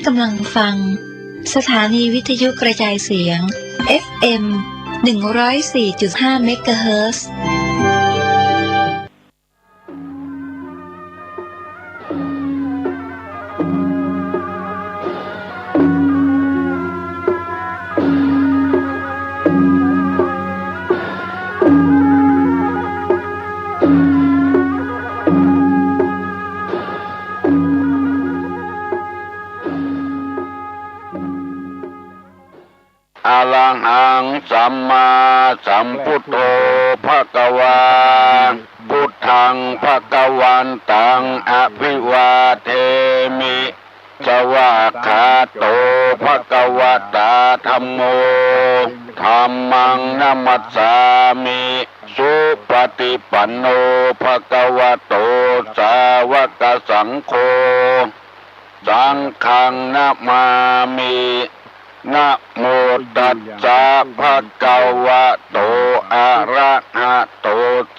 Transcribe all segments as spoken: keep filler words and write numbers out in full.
กำลังฟัง สถานีวิทยุกระจายเสียง เอฟเอ็ม หนึ่งร้อยสี่จุดห้า เมกะเฮิรตซ์ อะระหัง สัมมาสัมพุทโธ ภะคะวา พุทธัง ภะคะวันตัง อะภิวาเทมิ สวากขาโต ภะคะวะตา ธัมโม ธัมมัง นะมัสสามิ สุปะฏิปันโน ภะคะวะโต สาวะกะสังโฆ สังฆัง นะมามิ นะโมตัสสะ ภะคะวะโต อะระหะโต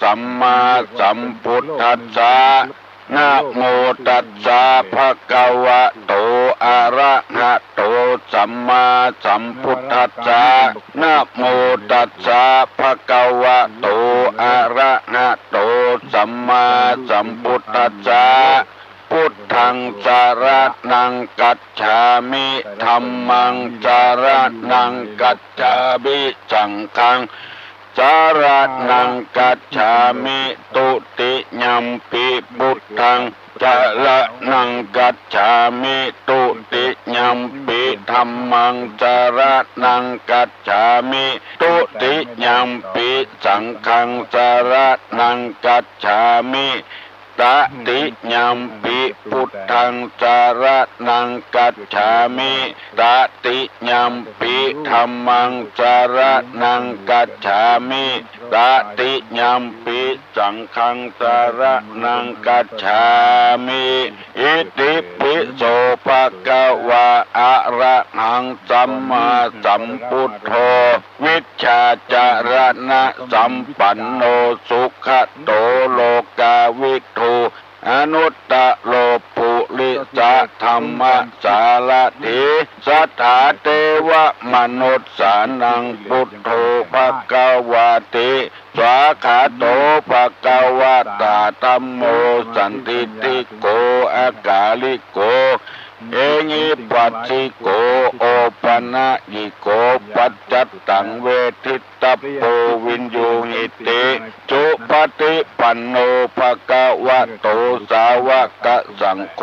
สัมมาสัมพุทธัสสะ นะโมตัสสะ ภะคะวะโต อะระหะโต สัมมาสัมพุทธัสสะ นะโมตัสสะ ภะคะวะโต อะระหะโต สัมมาสัมพุทธัสสะ พุทธัง สะระณัง คัจฉามิ ธัมมัง สะระณัง คัจฉามิ สังฆัง สะระณัง คัจฉามิ ตุติยัมปิ พุทธัง สะระณัง คัจฉามิ ตุติยัมปิ ธัมมัง สะระณัง คัจฉามิ ตุติยัมปิ สังฆัง สะระณัง คัจฉามิ ตะติยัมปิ พุทธัง สะระณัง คัจฉามิ ตะติยัมปิ ธัมมัง สะระณัง คัจฉามิ ตะติยัมปิ สังฆัง สะระณัง คัจฉามิ อิติปิโส ภะคะวา อะระหัง สัมมาสัมพุทโธ วิชชาจารณะสัมปันโน สุขะโต โลกาวิทู อนุตตะโร ปุริสะธัมมะสารถี สัทธาเตวะมนุสสานัง พุทโธ ภะคะวาติ สวากขาโต ภะคะวะตา ธัมโม สันทิฏฐิโก อะกาลิโก เอหิปัสสิโก โอปะนะยิโก ปัจจัตตัง เวทิตตัปโป วิญญูหิติ สุปะฏิปันโน ภะคะวะโต สาวะกะสังโฆ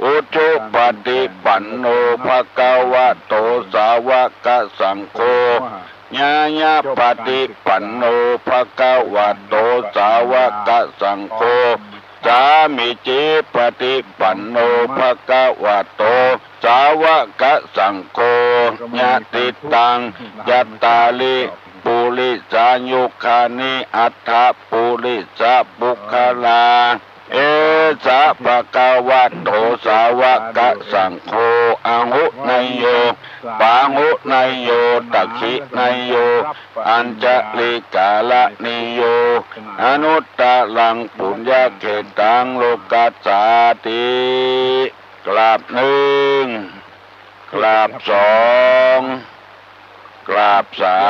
อุจุปะฏิปันโน ภะคะวะโต สาวะกะสังโฆ ญาณะปะฏิปันโน ภะคะวะโต สาวะกะสังโฆ สามีจิปะฏิปันโน ภะคะวะโต สาวะกะสังโฆ ยะติตัง ยัตตาลิ ปุริสายุคานิ อัตถะปุริสะปุคคลา เอสะ ภะคะวะโต สาวะกะสังโฆ อาหุเนยโย ปาหุเนยโย ตักขิเนยโย อัญชะลีกะระณีโย อนุตตะรัง ปุญญะเขตตัง โลกัสสาติ กราบหนึ่ง กราบสอง กราบสา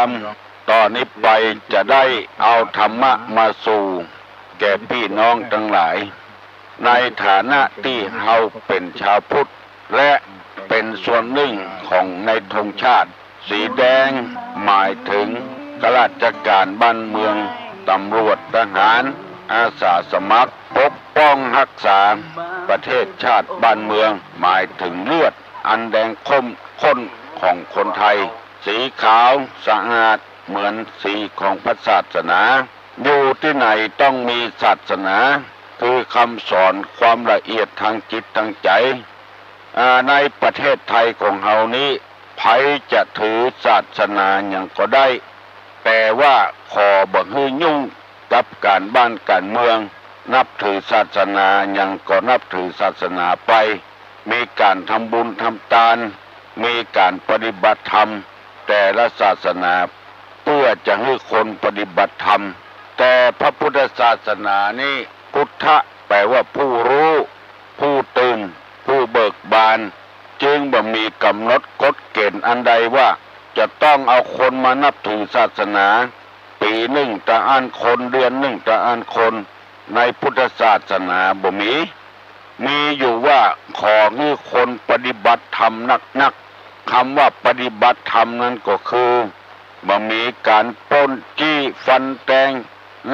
ม ต่อนี้ไปจะได้เอาธรรมะมาสู่แก่ปี้น้องตังหลาย ในฐานะตี้เฮาเป๋นจาวพุทธ และเป๋นส่วนนึ่งของในธงชาติ สีแดงหมายเถิงข้าราชก๋านบ้านเมือง ต๋ำรวจ ทหาร อาสาสมัคร ปกป้องฮักษาประเทศชาติบ้านเมือง หมายเถิงเลือดอันแดงข้นของคนไทย สีขาวสะอาดเหมือนสีของพระศาสนา อยู่ตี้ไหนต้องมีศาสนา คือคำสอนความละเอียดทางจิตทางใจ๋ อ่า ในประเทศไทยของเฮานี้ ใผจะถือศาสนาหยังก็ได้ แต่ว่าขอบ่หื้อยุ่งกับก๋านบ้านก๋านเมือง นับถือศาสนาหยังก็นับถือศาสนาไป มีก๋านทำบุญทำตาน มีก๋านปฏิบัติธรรม แต่ละศาสนา เปื้อจะหื้อคนปฏิบัติธรรม แต่พระพุทธศาสนานี้ พุทธะแปลว่าผู้ฮู้ ผู้ตื่น ผู้ เบิกบาน จึงบ่มีก๋ำหนดกฎเก๋ณฑ์อันใดว่าจะต้องเอาคนมานับถือศาสนา ปี๋นึ่งตะอั้นคน เดือนนึ่งตะอั้นคน ในพุทธศาสนาบ่มี มีอยู่ว่าขอหื้อคนปฏิบัติธรรมนักๆ กำว่าปฏิบัติธรรมนั้นก็คือ บ่มีก๋านปล้นจี้ฟันแตง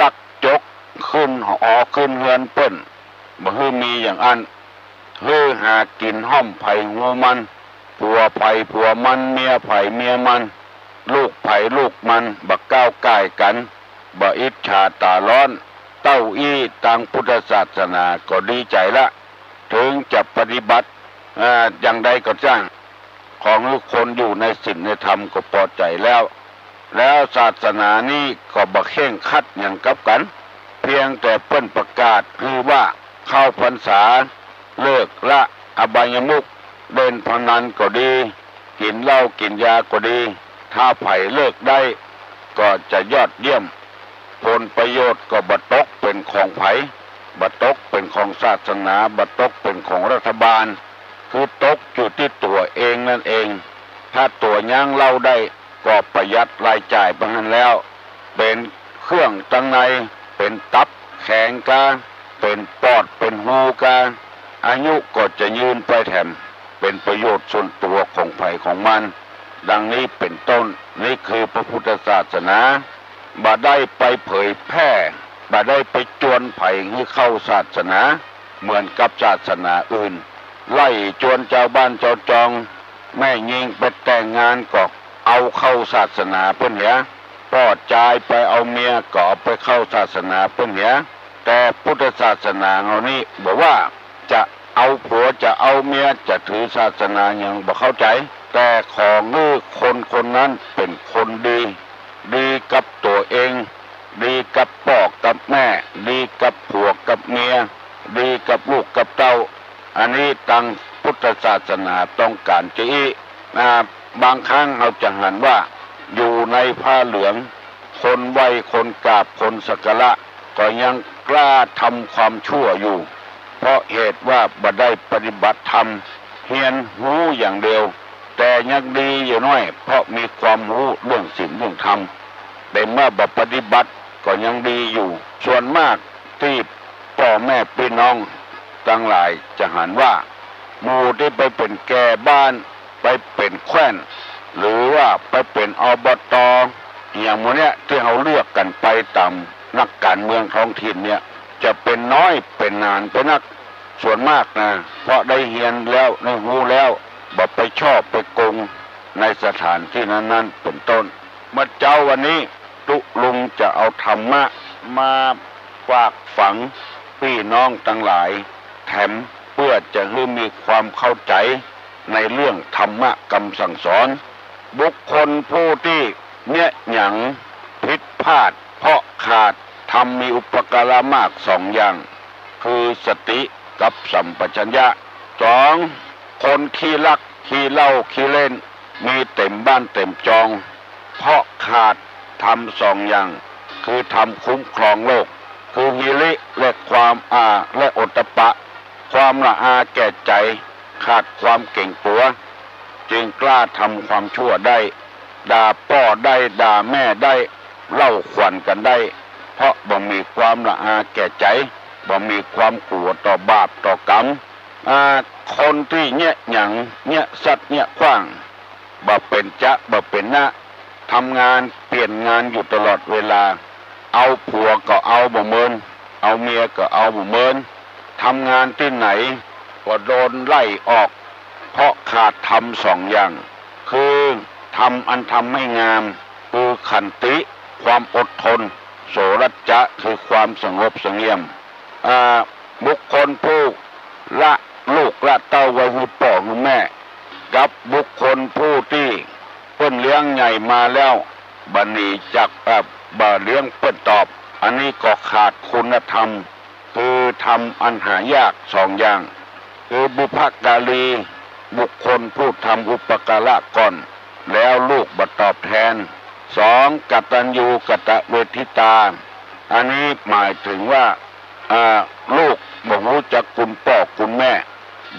ลักจก ขึ้นหอขึ้นเฮือนเปิ้น บ่หื้อมีอย่างอั้น หื้อหากิ๋นฮ่อมใผฮูมัน ผัวใผผัวมัน เมียใผเมียมัน ลูกใผลูกมัน บ่ก้าวก่ายกั๋น บ่อิจฉาต๋าฮ้อน เต้าอี้ตางพุทธศาสนาก็ดีใจ๋ละ เถิงจะปฏิบัติ อ่า อย่างใดก็จ้าง ขอหื้อคนอยู่ในศีลในธรรมก็ปอใจ๋แล้ว แล้วศาสนานี้ก็บ่เคร่งครัดหยังกับกั๋น เพียงแต่เปิ้นประกาศหื้อว่าเข้าพรรษา เลิกละอบายมุข เล่นพนันก็ดี กิ๋นเหล้ากิ๋นยาก็ดี ถ้าใผเลิกได้ก็จะยอดเยี่ยม ผลประโยชน์ก็บ่ตกเป๋นของใผ บ่ตกเป๋นของศาสนา บ่ตกเป๋นของรัฐบาล คือตกอยู่ตี้ตั๋วเองนั้นเอง ถ้าตั๋วยั้งเหล้าได้ก็ประหยัดรายจ่ายไปหั้นแล้ว เป๋นเครื่องตังใน เป๋นตับแข็งกา เป๋นปอดเป๋นฮูกา อายุก็จะยืนไปแถม เป๋นประโยชน์ส่วนตั๋วของใผของมัน ดังนี้เป๋นต้น นี้คือพระพุทธศาสนา บ่ได้ไปเผยแพร่ บ่ได้ไปจวนใผหื้อเข้าศาสนา เหมือนกับศาสนาอื่น ไล่จวนจาวบ้านจาวจอง แม่ญิงไปแต่งงานก็เอาเข้าศาสนาเปิ้นเหีย ป้อจายไปเอาเมียก็เอาไปเข้าศาสนาเปิ้นเหีย แต่พุทธศาสนาเฮานี้บ่ว่าจะเอาผัวจะเอาเมีย จะถือศาสนาหยังบ่เข้าใจ๋ แต่ขอหื้อคนคนนั้นเป๋นคนดี ดีกับตั๋วเอง ดีกับป้อกับแม่ ดีกับผัวกับเมีย ดีกับลูกกับเต้า อันนี้ตางพุทธศาสนาต้องก๋านจะอี้ อ่า บางครั้งเฮาจะหันว่า อยู่ในผ้าเหลือง คนไหว้คนกราบคนสักการะ ก็ยังกล้าทำความชั่วอยู่ เพราะเหตุว่าบ่ได้ปฏิบัติธรรม เฮียนฮู้อย่างเดียว แต่ยังดีอยู่น้อย เพราะมีความฮู้เรื่องศีลเรื่องธรรม แต่เมื่อบ่ปฏิบัติก็ยังดีอยู่ ส่วนมากตี้ป้อแม่ปี้น้องตังหลายจะหันว่า หมู่ตี้ไปเป๋นแก่บ้าน ไปเป๋นแคว้น หรือว่าไปเป๋น อบต. อย่างหมู่เนี้ยตี้เฮาเลือกกั๋นไปต๋ามนักก๋านเมืองท้องถิ่นเนี่ย จะเป๋นน้อยเป๋นหนานไปนัก ส่วนมากนะ เพราะได้เฮียนแล้ว ได้ฮู้แล้ว บ่ไปชอบไปโกงในสถานตี้นั้นๆ เป๋นต้น เมื่อเจ๊าวันนี้ตุ๊ลุงจะเอาธรรมะมาฝากฝังปี้น้องตังหลายแถม เปื้อจะหื้อมีความเข้าใจ๋ในเรื่องธรรมะกำสั่งสอน บุคคลผู้ตี้เยียะหยันผิดพลาด เพราะขาดธรรมมีอุปการะมากสองอย่าง คือสติกับสัมปชัญญะ สอง คนขี้ลัก ขี้เหล้า ขี้เล่น มีเต๋มบ้านเต๋มจอง เพราะขาดธรรมสองอย่าง คือธรรมคุ้มครองโลก คือหิริ และความ อ่า และโอตตัปปะ ความละอาแก่ใจ๋ ขาดความเก๋งกั๋ว จึงกล้าทำความชั่วได้ ด่าป้อได้ ด่าแม่ได้ เล่าขวัญกั๋นได้ เพราะบ่มีความละอาแก่ใจ๋ บ่มีความกั๋วต่อบาปต่อกรรม อ่า คนตี้เยียะหยัน เยียะสัตว์ เยียะขว้าง บ่เป๋นจ๊ะ บ่เป๋นนะ ทำงานเปลี่ยนงานอยู่ตลอดเวลา เอาผัวก็เอาบ่เมิน เอาเมียก็เอาบ่เมิน ทำงานตี้ไหนก็โดนไล่ออก เพราะขาดธรรมสองอย่าง คือธรรมอันทำให้งาม คือขันติ ความอดทน โสรัจจะ คือความสงบเสงี่ยม อ่า บุคคลผู้ละลูกละเต้าไว้หื้อป้อหื้อแม่ กับบุคคลผู้ตี้เปิ้นเลี้ยงใหญ่มาแล้ว บ่หนีจาก อ่า บ่เลี้ยงเปิ้นตอบ อันนี้ก็ขาดคุณธรรม คือธรรมอันหายากสองอย่าง คือบุพการี บุคคลผู้ทำอุปการะก่อน แล้วลูกบ่ตอบแทน สอง กตัญญูกตเวทิตา อันนี้หมายถึงว่า อ่า ลูกบ่ฮู้จักคุณป้อคุณแม่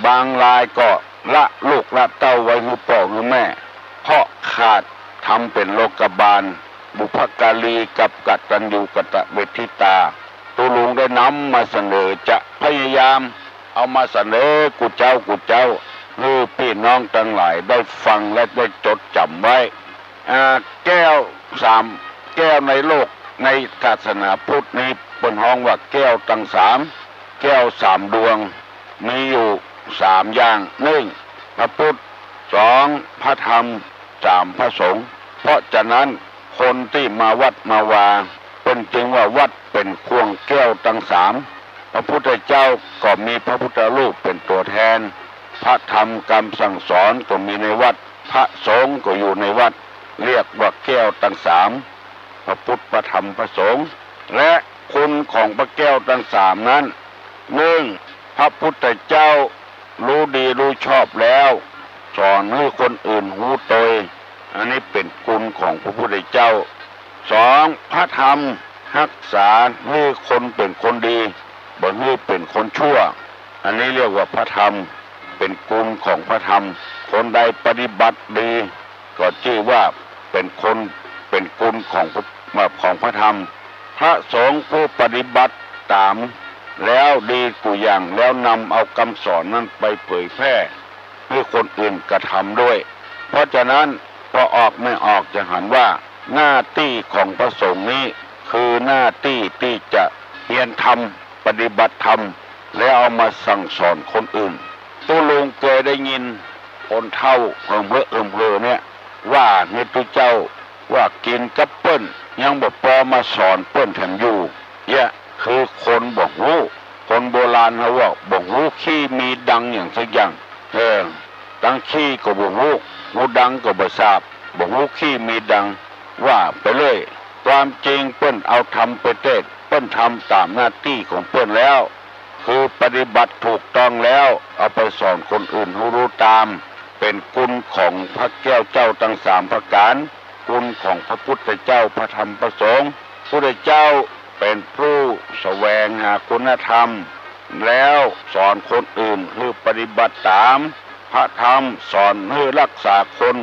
บางรายก็ละลูกละเต้าไว้หื้อป้อหื้อแม่ เพราะขาดธรรมเป๋นโลกบาล บุพการีกับกตัญญูกตเวทิตา ตุ๊ลุงได้นำมาเสนอ จะพยายามเอามาเสนอกู้เจ๊ากู้เจ๊า หื้อปี้น้องตังหลายได้ฟังและได้จดจ๋ำไว้ อ่า แก้วสามแก้วในโลก ในศาสนาพุทธนี้เปิ้นฮ้องว่าแก้วตังสาม แก้วสามดวง มีอยู่สามอย่าง นึ่ง พระพุทธ สอง พระธรรม สาม พระสงฆ์ เพราะฉะนั้นคนตี้มาวัดมาวา เปิ้นจึงว่าวัดเป๋นข่วงแก้วตังสาม พระพุทธเจ้าก็มีพระพุทธรูปเป๋นตั๋วแทน พระธรรมกำสั่งสอนก็มีในวัด พระสงฆ์ก็อยู่ในวัด เรียกว่าแก้วตังสาม พระพุทธ พระธรรม พระสงฆ์ และคุณของพระแก้วตังสามนั้น นึ่ง พระพุทธเจ้าฮู้ดีฮู้ชอบแล้ว สอนหื้อคนอื่นฮู้ตวย อันนี้เป๋นคุณของพระพุทธเจ้า สอง พระธรรมฮักษาหื้อคนเป๋นคนดี บ่หื้อเป๋นคนชั่ว อันนี้เรียกว่าพระธรรม เป๋นคุณของพระธรรม คนใดปฏิบัติดี ก็จื้อว่าเป๋นคน เป๋นคุณของพระ ของพระธรรม พระสงฆ์ผู้ปฏิบัติต๋ามแล้วดีกู้อย่าง แล้วนำเอากำสอนนั้นไปเผยแพร่ หื้อคนอื่นกระทำด้วย เพราะฉะนั้นป้อออกแม่ออกจะหันว่า หน้าตี้ของพระสงฆ์นี้คือหน้าตี้ตี้จะเฮียนธรรม ปฏิบัติธรรม แล้วเอามาสั่งสอนคนอื่น ตุ๊ลุงเกยได้ยินคนเฒ่าเหิมเห้อเหิมเห้อเนี่ย ว่าหื้อตุ๊เจ้าว่า กิ๋นกับเปิ้นยังบ่ปอมาสอนเปิ้นแถมอยู่ เยียะ คือคนบ่ฮู้ คนโบราณเฮาว่า บ่ฮู้ขี้มีดังอย่างสักอย่าง เออ ตังขี้ก็บ่ฮู้ ฮู้ดังก็บ่ทราบ บ่ฮู้ขี้มีดัง ว่าไปเรื่อย ความจริงเปิ้นเอาธรรมไปเตศน์ เปิ้นทำต๋ามหน้าตี้ของเปิ้นแล้ว คือปฏิบัติถูกต้องแล้ว เอาไปสอนคนอื่นหื้อฮู้ต๋าม เป๋นคุณของพระแก้วเจ้าตังสามประก๋าน คุณของพระพุทธเจ้า พระธรรม พระสงฆ์ พุทธเจ้าเป๋นผู้แสวงหาคุณธรรม แล้วสอนคนอื่นหื้อปฏิบัติต๋าม พระธรรมสอนหื้อฮักษาคน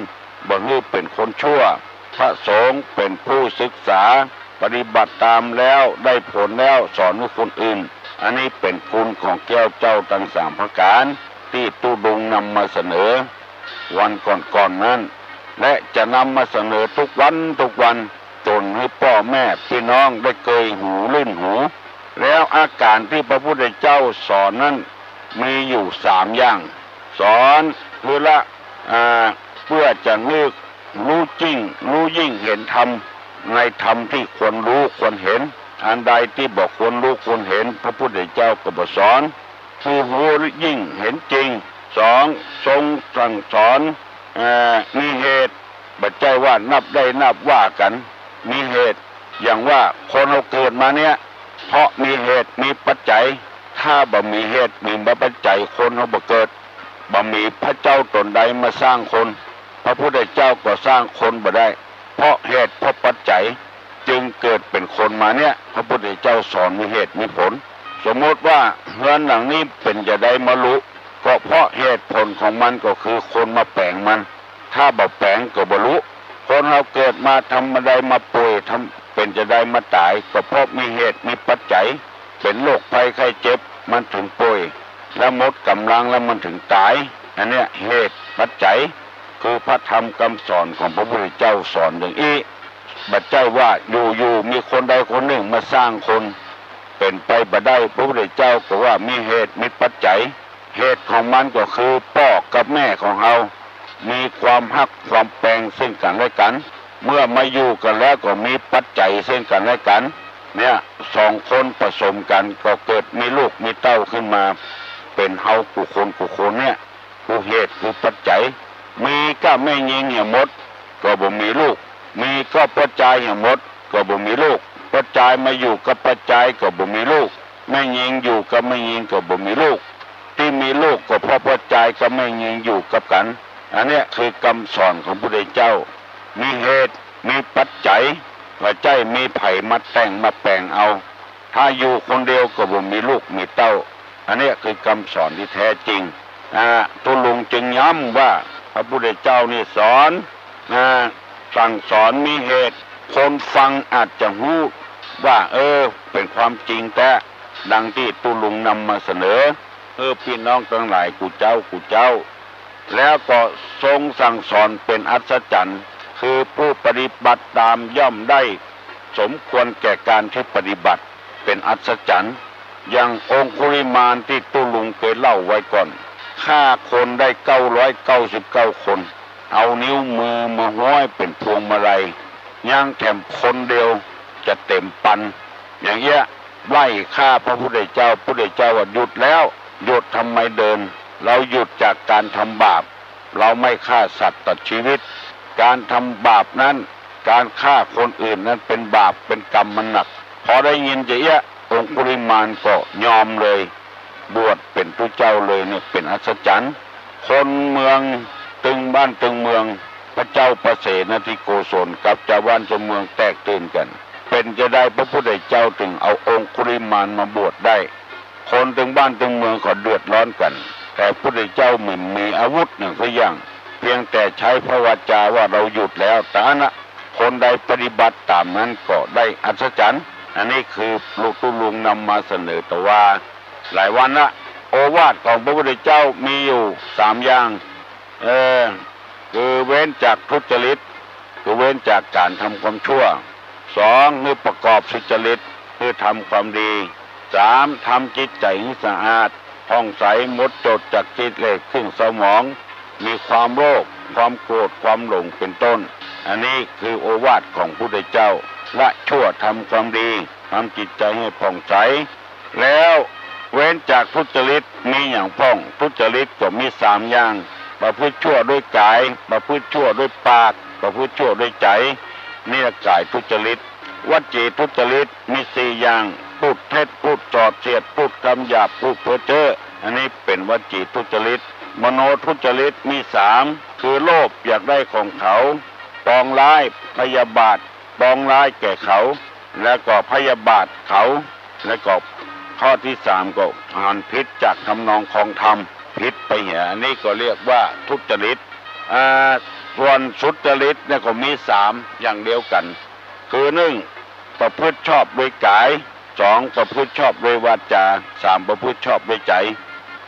บ่หื้อเป๋นคนชั่ว พระสงฆ์เป๋นผู้ศึกษา ปฏิบัติต๋ามแล้วได้ผลแล้วสอนหื้อคนอื่น อันนี้เป๋นคุณของแก้วเจ้าตังสามประก๋าน ตี้ตุ๊ลุงนำมาเสนอวันก่อนๆ นั้น และจะนำมาเสนอทุกวันทุกวัน จ๋นหื้อป้อแม่ปี้น้องได้เกยหูลื่นหู แล้วอาก๋านตี้พระพุทธเจ้าสอนนั้นมีอยู่สามอย่าง สอนหื้อละ อ่า เปื้อจะนึกฮู้จริง ฮู้ยิ่งเห็นธรรม ในธรรมตี้ควรฮู้ควรเห็น อันใดตี้บ่ควรฮู้ควรเห็น พระพุทธเจ้าก็บ่สอน คือฮู้ยิ่งเห็นจริง สอง ทรงสั่งสอน เอ่อ มีเหตุ บ่ใจ้ว่านับได้นับว่ากั๋น มีเหตุ อย่างว่าคนเฮาเกิดมาเนี่ย เพราะมีเหตุมีปัจจัย ถ้าบ่มีเหตุมีปัจจัยคนเฮาบ่เกิด บ่มีพระเจ้าต๋นใดมาสร้างคน พระพุทธเจ้าก็สร้างคนบ่ได้ เพราะเหตุเพราะปัจจัย จึงเกิดเป๋นคนมาเนี่ย พระพุทธเจ้าสอนมีเหตุมีผล สมมติว่าเฮือนหลังนี้เป๋นจาใดมาลุ ก็เพราะเหตุผลของมันก็คือคนมาแป๋งมัน ถ้าบ่แป๋งก็บ่ลุ คนเฮาเกิดมาทำจาใดมาป่วย ทำ เป๋นจาใดมาต๋าย ก็เพราะมีเหตุมีปัจจัย เป๋นโรคภัยไข้เจ็บ มันถึงป่วย แล้วหมดก๋ำลังแล้วมันถึงต๋าย อันเนี้ยเหตุปัจจัย คือพระธรรมกำสอนของพระพุทธเจ้าสอนอย่างอี้ บ่ใจ้ว่าอยู่ๆ มีคนใดคนนึ่งมาสร้างคน เป๋นไปบ่ได้ พระพุทธเจ้าก็ว่ามีเหตุมีปัจจัย เหตุของมันก็คือป้อกับแม่ของเฮา มีความฮักความแปงซึ่งกั๋นและกั๋น เมื่อมาอยู่กั๋นแล้วก็มีปัจจัยซึ่งกั๋นและกั๋น เนี่ย สองคนผสมกั๋นก็เกิดมีลูกมีเต้าขึ้นมา เป๋นเฮากู้คนกู้คนเนี่ย กู้เหตุกู้ปัจจัย มีก้าแม่ญิงเหียหมด ก็บ่มีลูก มีก้าป้อจายเหียหมด ก็บ่มีลูก ป้อจายมาอยู่กับป้อจายก็บ่มีลูก แม่ญิงอยู่กับแม่ญิงก็บ่มีลูก ตี้มีลูกก็เพราะป้อจายกับแม่ญิงอยู่กับกั๋น อันเนี้ยคือกำสอนของพุทธเจ้า มีเหตุ มีปัจจัย บ่ใจ้มีใผมาแต่งมาแป๋งเอา ถ้าอยู่คนเดียวก็บ่มีลูกมีเต้า อันเนี้ยคือกำสอนตี้แท้จริง อ่า ตุ๊ลุงจึงย้ำว่าพระพุทธเจ้านี่สอน อ่า สั่งสอนมีเหตุ คนฟังอาจจะฮู้ว่า เออ เป๋นความจริงแต๊ ดังตี้ตุ๊ลุงนำมาเสนอ เออ ปี้น้องตังหลายกู้เจ๊ากู้เจ๊า แล้วก็ทรงสั่งสอนเป๋นอัศจรรย์ คือผู้ปฏิบัติต๋ามย่อมได้สมควรแก่การที่ปฏิบัติ เป๋นอัศจรรย์ อย่างองคุลิมานตี้ตุ๊ลุงเกยเล่าไว้ก่อน ฆ่าคนได้เก้าร้อยเก้าสิบเก้าคน เอานิ้วมือมาห้อยเป๋นพวงมาลัย ยังแถมคนเดียวจะเต๋มปัน อย่างเอี้ย ไล่ฆ่าพระพุทธเจ้า พุทธเจ้าว่า หยุดแล้ว หยุด ทำไมเดิน เราหยุดจากการทำบาป เราไม่ฆ่าสัตว์ตัดชีวิต การทำบาปนั้น การฆ่าคนอื่นนั้นเป๋นบาป เป๋นกรรมมันหนัก พอได้ยินจะเอี้ย องคุลิมานก็ยอมเลย บวชเป๋นตุ๊เจ้าเลย เนี่ยเป๋นอัศจรรย์ คนเมืองตึงบ้านตึงเมือง พระเจ้าปเสนทิโกศลกับจาวบ้านจาวเมืองแตกตื่นกั๋น เป๋นจาใดพระพุทธเจ้าจึงเอาองคุลิมานมาบวชได้ คนตึงบ้านตึงเมืองเขาเดือดร้อนกั๋น แต่พุทธเจ้าไม่มีอาวุธหนึ่งสักอย่าง เพียงแต่ใจ๊พระวาจาว่า เราหยุดแล้ว เต้าอั้นนะ คนใดปฏิบัติต๋ามนั้นก็ได้อัศจรรย์ อันนี้คือตุ๊ลุงนำมาเสนอ แต่ว่าหลายวันละ โอวาทของพระพุทธเจ้ามีอยู่สามอย่าง เออ คือเว้นจากทุจริต คือเว้นจากการทำความชั่ว สอง คือประกอบสุจริต คือทำความดี สาม ทำจิตใจ๋หื้อสะอาด ผ่องใส หมดจดจากกิเลสเครื่องเศร้าหมอง มีความโลภ ความโกรธ ความหลง เป๋นต้น อันนี้คือโอวาทของพุทธเจ้า ละชั่วทำความดี ทำจิตใจ๋หื้อผ่องใส แล้วเว้นจากทุจริตมีหยังพ่อง ทุจริตก็มีสามอย่าง ประพฤติชั่วด้วยก๋าย ประพฤติชั่วด้วยปาก ประพฤติชั่วด้วยใจ๋ นี่ละก๋ายทุจริต วจีทุจริตมีสี่อย่าง พูดเท็จ พูดส่อเสียด พูดกำหยาบ พูดเพ้อเจ้อ อันนี้เป๋นวจีทุจริต มโนทุจริตมีสาม คือโลภอยากได้ของเขา ปองร้าย พยาบาท ปองร้ายแก่เขา แล้วก็พยาบาทเขา แล้วก็ข้อที่สามก็หันผิดจากทำนองครองธรรม ผิดไปเหีย อันนี้ก็เรียกว่าทุจริต อ่า ส่วนสุจริตเนี่ยก็มีสามอย่างเดียวกั๋น คือหนึ่ง ประพฤติชอบด้วยก๋าย สอง ประพฤติชอบด้วยวาจา สาม ประพฤติชอบด้วยใจ๋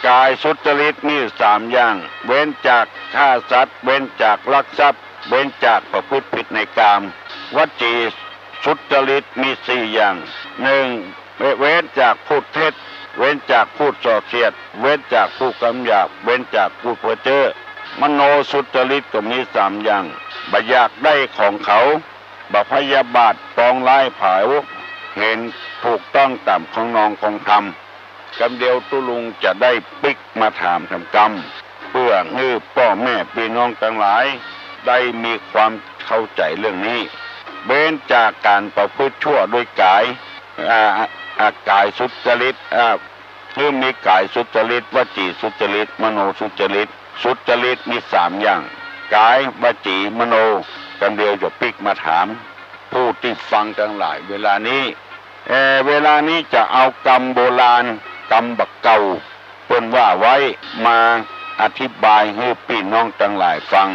ก๋ายสุจริตมีสามอย่าง เว้นจากฆ่าสัตว์ เว้นจากลักทรัพย์ เว้นจากประพฤติผิดในกาม วจีสุจริตมีสี่อย่าง หนึ่ง เว้นจากพูดเท็จ เว้นจากพูดส่อเสียด เว้นจากพูดกำหยาบ เว้นจากพูดเพ้อเจ้อ มโนสุจริตก็มีสามอย่าง บ่อยากได้ของเขา บ่พยาบาท ปองร้ายเผา เห็นถูกต้องต๋ามทำนองครองธรรม กำเดียวตุ๊ลุงจะได้ปิ๊กมาถามถามกำ เปื้อหื้อป้อแม่ปี้น้องตังหลายได้มีความเข้าใจ๋เรื่องนี้ เว้นจากก๋านประพฤติชั่วด้วยก๋าย อ่า อ่า ก๋ายสุจริต อ่า หื้อมีก๋ายสุจริต วจีสุจริต มโนสุจริต สุจริตมีสามอย่าง ก๋าย วจี มโน กำเดียวจะปิ๊กมาถาม ผู้ตี้ฟังตังหลายเวลานี้ เอ่อ เวลานี้จะเอากำโบราณ กำบ่าเก่า เปิ้นว่าไว้มาอธิบายหื้อปี้น้องตังหลายฟัง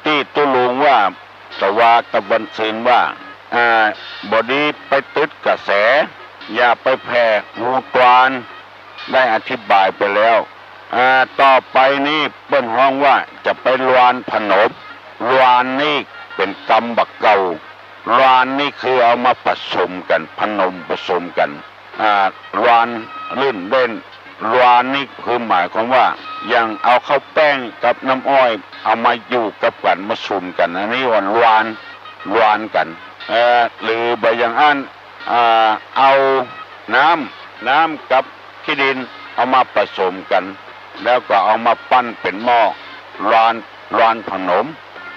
ตี้ตุ๊ลุงว่า ตะวากับวันซืนว่า อ่า บ่ดีไปตึดกระแส อย่าไปแผ่ฮูตวาน ได้อธิบายไปแล้ว อ่า ต่อไปนี้เปิ้นฮ้องว่าจะไปลวานผนม ลวานนี่เป๋นกำบ่าเก่า ลวานนี่คือเอามาผสมกั๋น ผนมผสมกั๋น อ่า ลวานลื่นเล่น ลวานนี่คือหมายความว่า อย่างเอาข้าวแป้งกับน้ำอ้อย เอามาอยู่กับกั๋น มาสุนกั๋น อันนี้ว่าลวาน ลวานกั๋น เอ่อ หรือบ่อย่างอั้น อ่า เอาน้ำ น้ำกับขี้ดินเอามาผสมกั๋น แล้วก็เอามาปั้นเป๋นหม้อ ลวาน ลวานผนม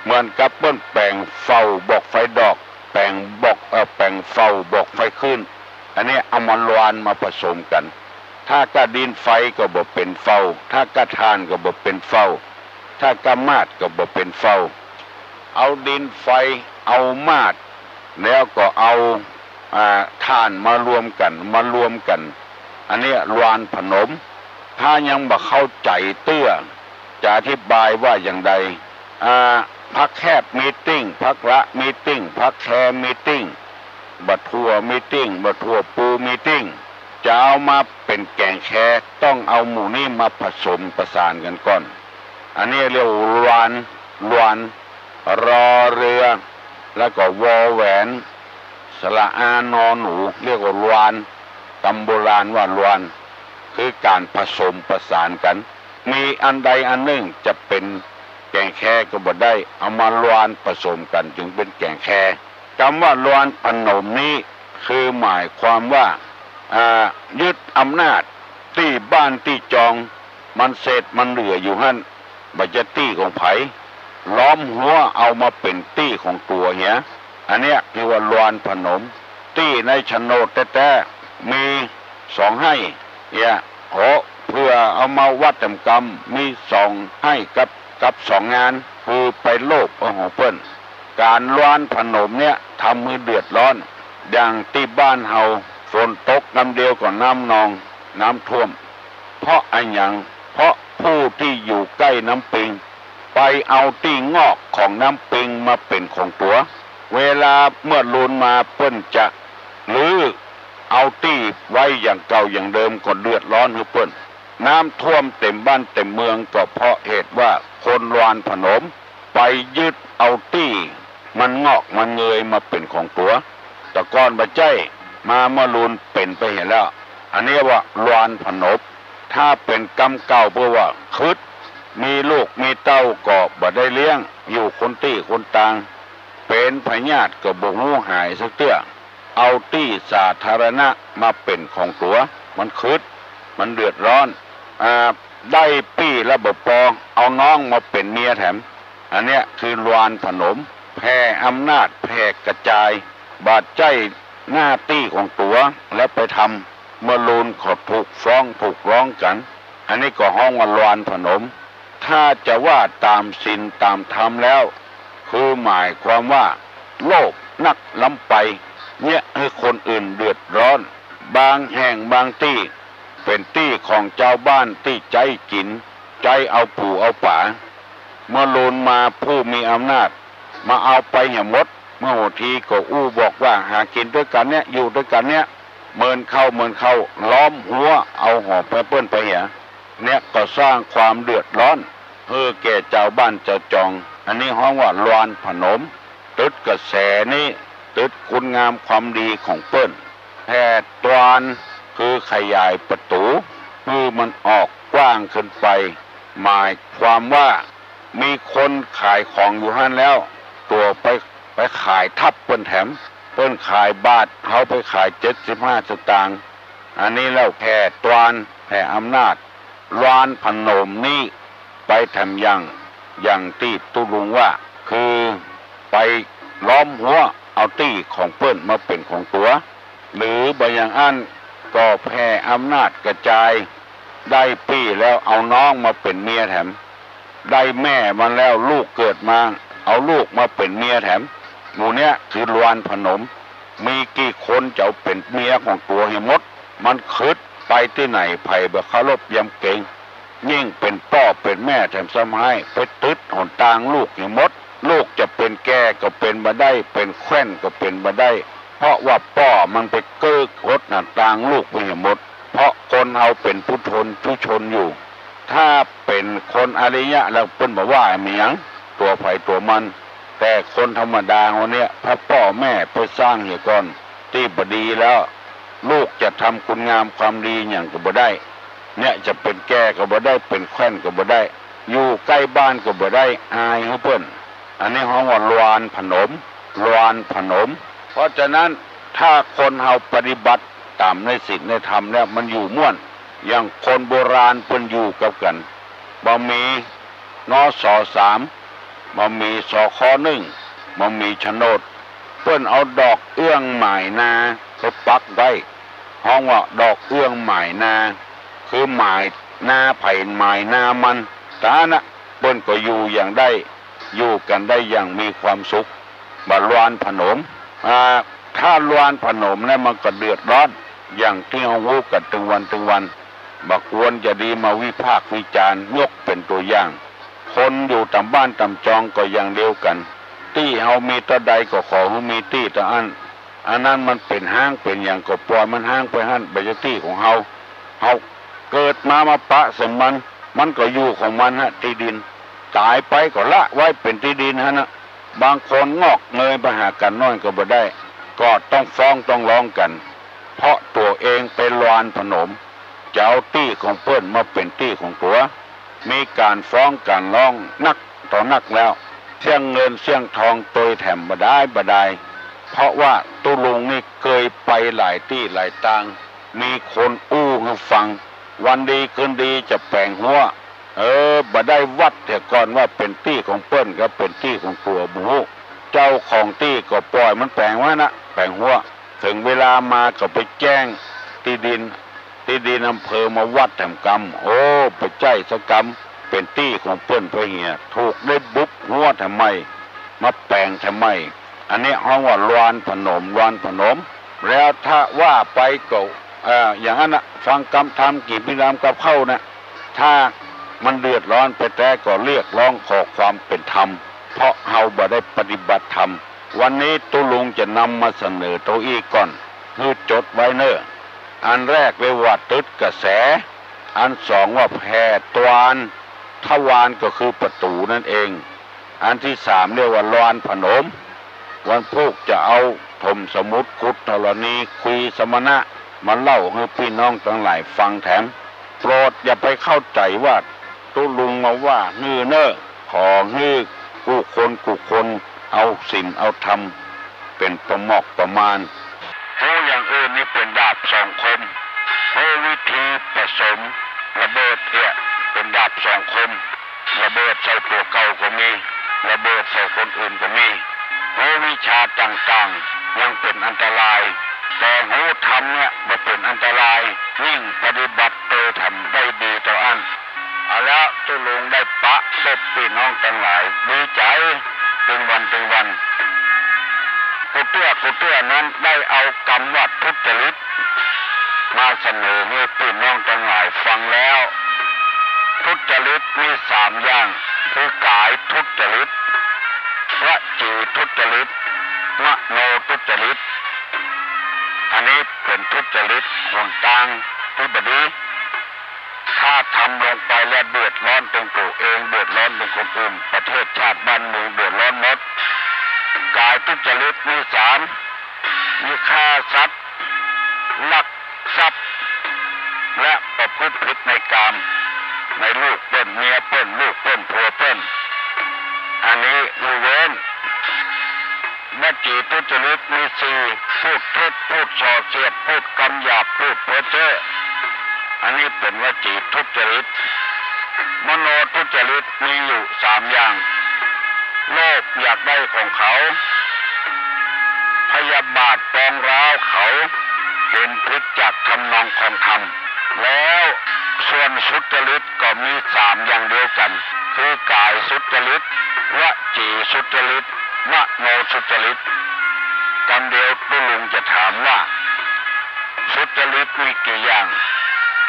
เหมือนกับเปิ้นแป๋งเฝ้าบอกไฟดอก แป๋งบอก เอ่อ แป๋งเฝ้าบอกไฟขึ้น อันนี้เอามาลวานมาผสมกั๋น ถ้าก้าดินไฟก็บ่เป๋นเฝ้า ถ้าก้าถ่านก็บ่เป๋นเฝ้า ถ้าก้ามาดก็บ่เป๋นเฝ้า เอาดินไฟ เอามาด แล้วก็เอา อ่า ถ่านมารวมกั๋น มารวมกั๋น อันนี้ลวานผนม ถ้ายังบ่เข้าใจ๋เตื้อ จะอธิบายว่าอย่างใด อ่า พระแคบมีตติ้ง พระกระมีตติ้ง พระแคมีตติ้ง บ่าทั่วมีตติ้ง บ่าทั่วปูมีตติ้ง จะเอามาเป๋นแก๋งแค ต้องเอาหมู่นี้มาผสมประสานกั๋นก่อน อันนี้เรียกว่าลวาน ลวาน รอเรือ แล้วก็วอแหวน สระอา นอหนู เรียกว่าลวาน กำโบราณว่าลวาน คือก๋านผสมประสานกั๋น มีอันใดอันนึ่งจะเป๋นแก๋งแคก็บ่ได้ เอามาลวานผสมกั๋นจึงเป๋นแก๋งแค กำว่าลวานผนมนี้ คือหมายความว่า อ่า ยึดอำนาจตี้บ้านตี้จอง มันเศษมันเหลืออยู่หั้น บ่ใจ้ตี้ของใผ ล้อมฮั้วเอามาเป๋นตี้ของตั๋วเหีย อันเนี้ยคือว่าลวานผนม ตี้ในโฉนดแต๊ๆ มีสองไฮ่ เหีย โห เปื้อเอามาวัดแถมกำ มีสองไฮ่กับ กับสองงาน คือไปโลภเอาของเปิ้น ก๋านลวานผนมเนี่ยทำหื้อเดือดร้อน อย่างตี้บ้านเฮา ฝนตกกำเดียวก็น้ำนอง น้ำท่วม เพราะอะหยัง เพราะผู้ตี้อยู่ใก้น้ำปิง ไปเอาตี้งอกของน้ำปิงมาเป๋นของตั๋ว เวลาเมื่อลูนมาเปิ้นจะรื้อเอาตี้ไว้อย่างเก่าอย่างเดิมก็เดือดร้อนหื้อเปิ้น น้ำท่วมเต็มบ้านเต็มเมืองก็เพราะเหตุว่าคนลวานผนมไปยึดเอาตี้มันงอกมันเงยมาเป๋นของตั๋ว แต่ก่อนบ่ใจ้ มาเมื่อลูนเป๋นไปเหียแล้ว อันนี้ว่าลวานผนม ถ้าเป๋นกำเก่าเปิ้นว่าขึด มีลูกมีเต้าก็บ่ได้เลี้ยง อยู่คนตี้คนตาง เป๋นพยาธิก็บ่ฮู้หายสักเตื้อ เอาตี้สาธารณะมาเป๋นของตั๋ว มันขึด มันเดือดร้อน อ่า ได้ปี้แล้วบ่ปอ เอาน้องมาเป๋นเมียแถม อันเนี้ยคือลวานผนม แผ่อำนาจแผ่กระจาย บ่าใจ้หน้าตี้ของตั๋วแล้วไปทำ เมื่อลูนก็ถูกฟ้องถูกร้องกั๋น อันนี้ก็ฮ้องว่าลวานผนม ถ้าจะว่าต๋ามศีลต๋ามธรรมแล้ว คือหมายความว่าโลภนักล้ำไป เยียะหื้อคนอื่นเดือดร้อน บางแห่งบางตี้เป๋นตี้ของจาวบ้านตี้ใจ๊กิ๋น ใจ๊เอาปู๋เอาป๋า เมื่อลูนมาผู้มีอำนาจมาเอาไปเหียหมด เมื่อหั้วทีก็อู้บอกว่าหากิ๋นตวยกั๋นเนี่ย อยู่ตวยกั๋นเนี่ย เมินเข้าเมินเข้า ล้อมฮั้วเอาของเปิ้นไปเหีย เนี่ยก็สร้างความเดือดร้อนหื้อแก่จาวบ้านจาวจอง อันนี้ฮ้องว่าลวานผนม ตึดกระแสนี้ ตึดคุณงามความดีของเปิ้น แผ่ตวาน คือขยายประตู๋ หื้อมันออกกว้างขึ้นไป หมายความว่า มีคนขายของอยู่หั้นแล้ว ตั๋วไป ไปขายทับเปิ้นแถม เปิ้นขายบาท เฮาไปขายเจ็ดสิบห้าสตางค์ อันนี้แล้วแผ่ตวาน แผ่อำนาจ ลวานผนมนี้ไปแถมยัง อย่างตี้ตุ๊ลุงว่า คือไปล้อมฮั้วเอาตี้ของเปิ้นมาเป๋นของตั๋ว หรือบ่อย่างอั้นก็แผ่อำนาจกระจาย ได้ปี้แล้วเอาน้องมาเป๋นเมียแถม ได้แม่มันแล้วลูกเกิดมา เอาลูกมาเป๋นเมียแถม หมู่เนี้ยคือลวานผนม มีกี่คนจะเอาเป๋นเมียของตั๋วเหียหมด มันขึด ไปตี้ไหนใผบ่เคารพยำเกรง ยิ่งเป๋นป้อเป๋นแม่แถมซ้ำฮ้าย ไปตึดหนตางลูกเหียหมด ลูกจะเป๋นแก่ก็เป๋นบ่ได้ เป๋นแคว่นก็เป๋นบ่ได้ เพราะว่าป้อมันไปเก๊กหนตางลูกไปเหียหมด เพราะคนเฮาเป๋นปุถุชน ปุถุชนอยู่ ถ้าเป๋นคนอริยะแล้วเปิ้นบ่ว่าอะหยัง ตั๋วใผตั๋วมัน แต่คนธรรมดาเฮาเนี่ย ถ้าป้อแม่ไปสร้างเหียก่อน ตี้บ่ดีแล้ว ลูกจะทำคุณงามความดีหยังก็บ่ได้ เนี่ยจะเป๋นแก่ก็บ่ได้ เป๋นแคว่นก็บ่ได้ อยู่ใก้บ้านก็บ่ได้ อายหื้อเปิ้น อันนี้ฮ้องว่าลวานผนม ลวานผนม เพราะฉะนั้นถ้าคนเฮาปฏิบัติต๋ามในศีลในธรรมแล้วมันอยู่ม่วน อย่างคนโบราณเปิ้นอยู่กับกั๋น บ่มี นส.สาม บ่มี สค.หนึ่ง บ่มีโฉนด เปิ้นเอาดอกเอื้องหมายนาไปปักไว้ ฮ้องว่าดอกเอื้องหมายนา คือหมายนาใผหมายนามัน ต๋านั้นเปิ้นก็อยู่อย่างได้ อยู่กั๋นได้อย่างมีความสุข บ่าลวานผนม อ่า ถ้าลวานผนมแล้วมันก็เดือดร้อน อย่างตี้เฮาฮู้กั๋นตึงวันตึงวัน บ่ควรจะดีมาวิพากษ์วิจารณ์ ยกเป๋นตั๋วอย่าง คนอยู่ต๋ามบ้านต๋ามจองก็อย่างเดียวกั๋น ตี้เฮามีเต้าใดก็ขอหื้อมีตี้เต้าอั้น อันนั้นมันเป๋นฮ้างเป๋นหยังก็ป่อยมันฮ้างไปหั้น บ่ใจ้ตี้ของเฮา เฮาเกิดมามาปะใส่มัน มันก็อยู่ของมันฮะ ตี้ดิน ต๋ายไปก็ละไว้เป๋นตี้ดินหั้นนะ บางคนงอกเงยไปหากั๋นน้อยก็บ่ได้ ก็ต้องฟ้องต้องร้องกั๋น เพราะตั๋วเองไปลานผนม จะเอาตี้ของเปิ้นมาเป๋นตี้ของตั๋ว มีก๋านฟ้องก๋านร้องนักต่อนักแล้ว เสี้ยงเงินเสี้ยงทองตวยแถมบ่ดายบ่ดาย เพราะว่าตุ๊ลุงนี่เกยไปหลายตี้หลายตาง มีคนอู้หื้อฟัง วันดีคืนดีจะแป๋งฮั้ว เออ บ่ได้วัดเหียก่อนว่าเป๋นตี้ของเปิ้นกับเป๋นตี้ของตั๋วบ่ฮู้ เจ้าของตี้ก็ป่อยมันแป๋งไว้นะ แป๋งฮั้ว เถิงเวลามาก็ไปแจ้งตี้ดิน ตี้ดินอำเภอมาวัดแถมกำ โอ้ บ่ใจ้สักกำ เป๋นตี้ของเปิ้นไปเหีย ถูกได้บุบฮั้วแถมใหม่ มาแป๋งแถมใหม่ อันนี้ฮ้องว่าลานผนม ลานผนม แล้วถ้าว่าไปก็ เอ่อ อย่างนั้นนะ ฟังกำธรรม กิ๋นพิธรรมกับเข้านะ ถ้ามันเดือดร้อนไปแต๊ก็เรียกร้องขอความเป๋นธรรม เพราะเฮาบ่ได้ปฏิบัติธรรม วันนี้ตุ๊ลุงจะนำมาเสนอเต้าอี้ก่อน หื้อจดไว้เน่อ อันแรกเรียกว่าตึดกระแส อันสองว่าแผ่ตวาน ทวารก็คือประตู๋นั่นเอง อันตี้สามเรียกว่าลานผนม วันพูกจะเอาถมสมุติ ขุดธรณี คุยสมณะ มาเล่าหื้อปี้น้องตังหลายฟังแถม โปรดอย่าไปเข้าใจ๋ว่าตุ๊ลุงมาว่าหื้อเน่อ ขอหื้อกู้คนกู้คนเอาศีลเอาธรรมเป๋นประมอกประมาณ ฮู้อย่างอื่นนี่เป๋นดาบสองคม ฮู้วิธีผสมระเบิดเหียเป๋นดาบสองคม ระเบิดใส่ตั๋วเก่าก็มี ระเบิดใส่คนอื่นก็มี ฮู้วิชาต่างๆ ยังเป๋นอันตราย แต่ฮู้ธรรมเนี่ยบ่เป๋นอันตราย ยิ่งปฏิบัติโตแถมได้ดีเต้าอั้น เอาแล้วตุ๊ลุงได้ปะปบปี้น้องตังหลายดีใจ๋เป๋นวันเป๋นวัน กู้เตื้อกู้เตื้อนั้นได้เอากำว่าทุจริต มาเสนอหื้อปี้น้องตังหลายฟังแล้ว ทุจริตมีสามอย่าง คือกายทุจริต วจีทุจริต มโนทุจริต อันนี้เป๋นทุจริตหนตางตี้บ่ดี ถ้าทำลงไปแล้วเดือดร้อนเถิงตั๋วเอง เดือดร้อนเถิงคนอื่น ประเทศชาติบ้านเมืองเดือดร้อนหมด กายทุจริตมีสาม มีฆ่าสัตว์ ลักทรัพย์ และประพฤติผิดในกาม ในลูกเปิ้น เมียเปิ้น ลูกเปิ้น ผัวเปิ้น อันนี้หื้อเว้น วจีทุจริตมีสี่ พูดเท็จ พูดส่อเสียด พูดกำหยาบ พูดเพ้อเจ้อ อันนี้เป๋นวจีทุจริต มโนทุจริตมีอยู่สามอย่าง โลภอยากได้ของเขา พยาบาทปองร้าวเขา เห็นผิดจากทำนองคองธรรม แล้วส่วนสุจริตก็มีสามอย่างเดียวกั๋น คือกายสุจริต วจีสุจริต มโนสุจริต กำเดียวตุ๊ลุงจะถามว่า สุจริตมีกี่อย่าง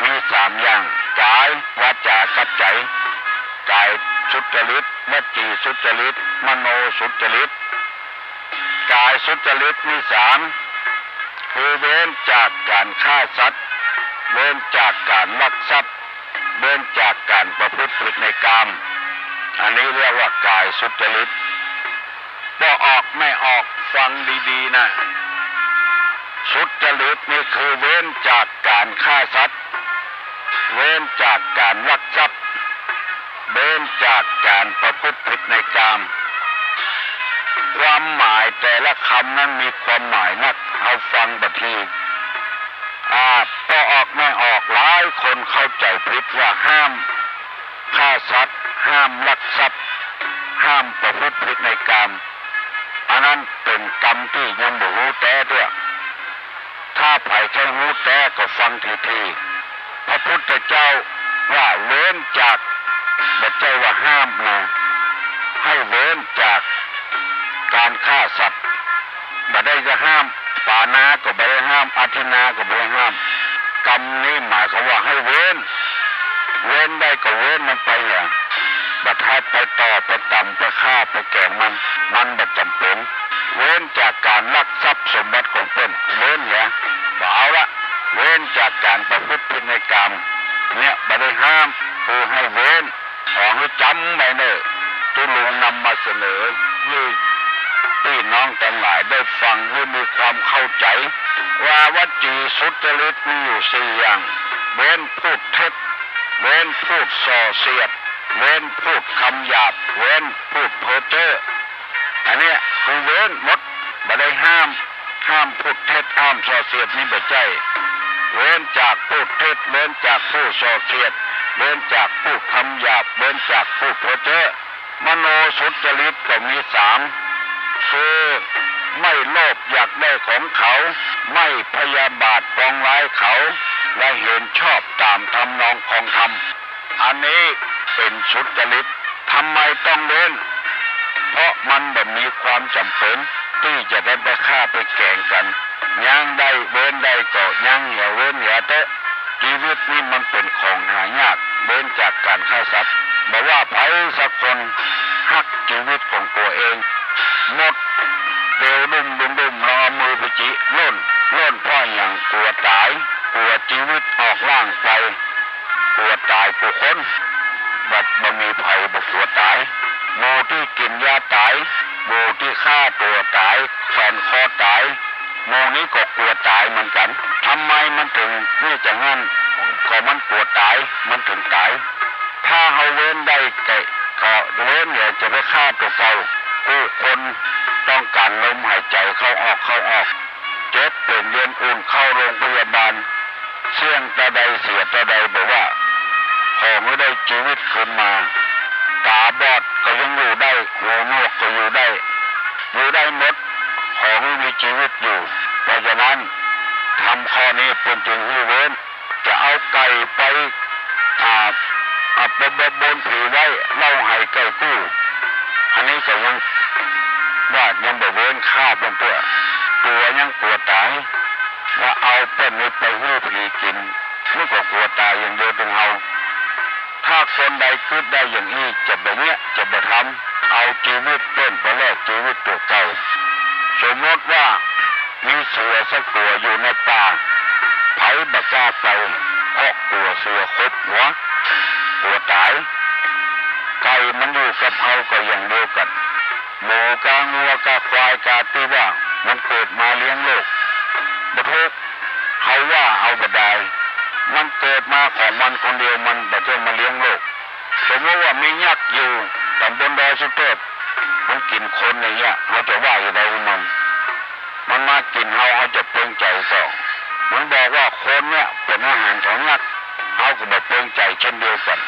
มีสามอย่าง กาย วาจา กับใจ๋ กายสุจริต วจีสุจริต มโนสุจริต กายสุจริตมีสาม คือเว้นจากก๋านฆ่าสัตว์ เว้นจากก๋านลักทรัพย์ เว้นจากก๋านประพฤติผิดในกาม อันนี้เรียกว่ากายสุจริต ป้อออกแม่ออกฟังดีๆ นะ สุจริตนี่คือเว้นจากก๋านฆ่าสัตว์ เว้นจากก๋านลักทรัพย์ เว้นจากก๋านประพฤติผิดในกาม ความหมายแต่ละกำนั้นมีความหมายนัก เฮาฟังบ่าที อ่า ป้อออกแม่ออกหลายคนเข้าใจ๋ผิดว่าห้ามฆ่าสัตว์ ห้ามลักทรัพย์ ห้ามประพฤติผิดในกาม อันนั้นเป๋นกำตี้ยังบ่ฮู้แต๊เตื้อ ถ้าใผใค่ฮู้แต๊ก็ฟังทีๆ พระพุทธเจ้าว่าเว้นจาก บ่ใจ้ว่าห้ามนะ หื้อเว้นจากก๋านฆ่าสัตว์ บ่ได้จะห้าม ปาณาก็บ่ได้ห้าม อทินนาก็บ่ได้ห้าม ก กรรมนี้หมายความว่าหื้อเว้น เว้นได้ก็เว้นมันไปเหีย บ่ใต้ไปต่อ ไปต๋ำ ไปฆ่า ไปแก๋งมัน มันบ่จ๋ำเป๋น เว้นจากก๋านลักทรัพย์สมบัติของเปิ้น เว้นเหีย บ่เอาละ เว้นจากก๋านประพฤติผิดในกาม เนี่ยบ่ได้ห้าม คือหื้อเว้น ขอหื้อจ๋ำไว้เน่อ ตุ๊ลุงนำมาเสนอหื้อปี้น้องตังหลายได้ฟังหื้อมีความเข้าใจ๋ ว่าวจีสุจริตมีอยู่สี่อย่าง เว้นพูดเท็จ เว้นพูดส่อเสียด เว้นพูดกำหยาบ เว้นพูดเพ้อเจ้อ อันเนี้ยคือเว้นหมด บ่ได้ห้าม ห้ามพูดเท็จ ห้ามส่อเสียดนี่บ่ใจ้ เว้นจากพูดเท็จ เว้นจากพูดส่อเสียด เว้นจากพูดกำหยาบ เว้นจากพูดเพ้อเจ้อ มโนสุจริตก็มีสาม คือไม่โลภอยากได้ของเขา ไม่พยาบาทปองร้ายเขา และเห็นชอบต๋ามทำนองครองธรรม อันนี้เป๋นสุจริต ทำไมต้องเว้น เพราะมันบ่มีความจ๋ำเป๋นตี้จะได้ไปฆ่าไปแก๋งกั๋น ยั้งได้เว้นได้ก็ยั้งเหีย เว้นเหียเต๊อะ จีวิตนี่มันเป๋นของหายาก เว้นจากก๋านฆ่าสัตว์ บ่ว่าใผสักคนฮักจีวิตของตั๋วเอง หมดเตียวดุ้มดุ้มดุ้ม ลองเอามือไปจิโล่น โล่นเพราะหยัง กั๋วต๋าย กั๋วจีวิตออกล่างไป กั๋วต๋ายกู้คน บ่ บ่มีใผบ่กั๋วต๋าย หมู่ตี้กิ๋นยาต๋าย หมู่ตี้ฆ่าตั๋วต๋าย แขวนคอต๋าย หมู่นี้ก็กั๋วต๋ายเหมือนกั๋น ทำไมมันเถิงเนี่ยจะงั่น ก็มันกั๋วต๋าย มันเถิงต๋าย ถ้าเฮาเว้นได้ก็ ก็เว้น อย่าจะไปฆ่าตั๋วเก่า กู้คนต้องก๋านลมหายใจ๋เข้าออก เข้าออก เจ็บเป๋นเวียนอุ่นเข้าโรงพยาบาล เสี้ยงเต้าใดเสียเต้าใด บ่ว่า ขอหื้อได้จีวิตคืนมา ต๋าบอดก็ยังอยู่ได้ หูหนวกก็อยู่ได้ อยู่ได้หมด ขอหื้อมีจีวิตอยู่ เพราะฉะนั้น ธรรมข้อนี้เปิ้นจึงหื้อเว้น จะเอาไก่ไป อ่า อ่า ไปบนผีไว้ เหล้าไหไก่กู้ อันนี้ก็ยังว่ายังบ่เว้นฆ่าเปิ้นเตื้อ ตั๋วยังกั๋วต๋าย ว่าเอาเปิ้นนี้ไปหื้อผีกิ๋น มันก็กั๋วต๋ายอย่างเดียวเถิงเฮา ถ้าคนใดกึ๊ดได้อย่างอี้ จะบ่เยียะ จะบ่ทำ เอาจีวิตเปิ้นไปแลกจีวิตตั๋วเก่า สมมติว่ามีเสือสักตั๋วอยู่ในป่า ใผบ่กล้าไป เพราะกั๋วเสือขบหัว กั๋วต๋าย ไก่มันอยู่กับเฮาก็อย่างเดียวกั๋น หมูกางัวกาควายกาตี้ว่ามันเกิดมาเลี้ยงโลก บ่ถูก เฮาว่าเฮาบ่ดาย มันเกิดมาของมันคนเดียว มันบ่ใจ้มาเลี้ยงโลก สมมติว่ามียักษ์อยู่ต๋ำบลดอยสุเทพ มันกิ๋นคนอย่างเงี้ย เฮาจะว่าอย่างใดกับมัน มันมากิ๋นเฮา เฮาจะเปิงใจ๋ก่อ มันบอกว่าคนเนี่ยเป๋นอาหารของยักษ์ เฮาก็บ่เปิงใจ๋เช่นเดียวกั๋น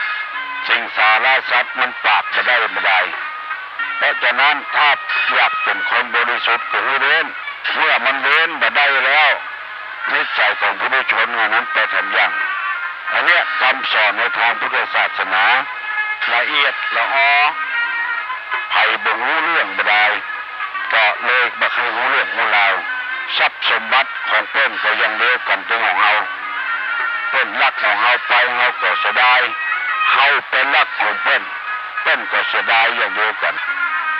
สิงสาราสัตว์มันปากบ่ได้บ่ดาย เพราะฉะนั้นถ้าอยากเป๋นคนบริสุทธิ์ก็หื้อเว้น เมื่อมันเว้นบ่ได้แล้ว นิสัยของปุถุชนอันนั้นไปทำอย่าง อันเนี้ยกำสอนในทางพุทธศาสนา ละเอียดละออ ใผบ่ฮู้เรื่องบ่ดาย ก็เลยบ่ใค่ฮู้เรื่องฮู้ราว ทรัพย์สมบัติของเปิ้นก็อย่างเดียวกั๋นตึงของเฮา เปิ้นลักของเฮาไป เฮาก็เสียดาย เฮาไปลักของเปิ้น เปิ้นก็เสียดายอย่างเดียวกั๋น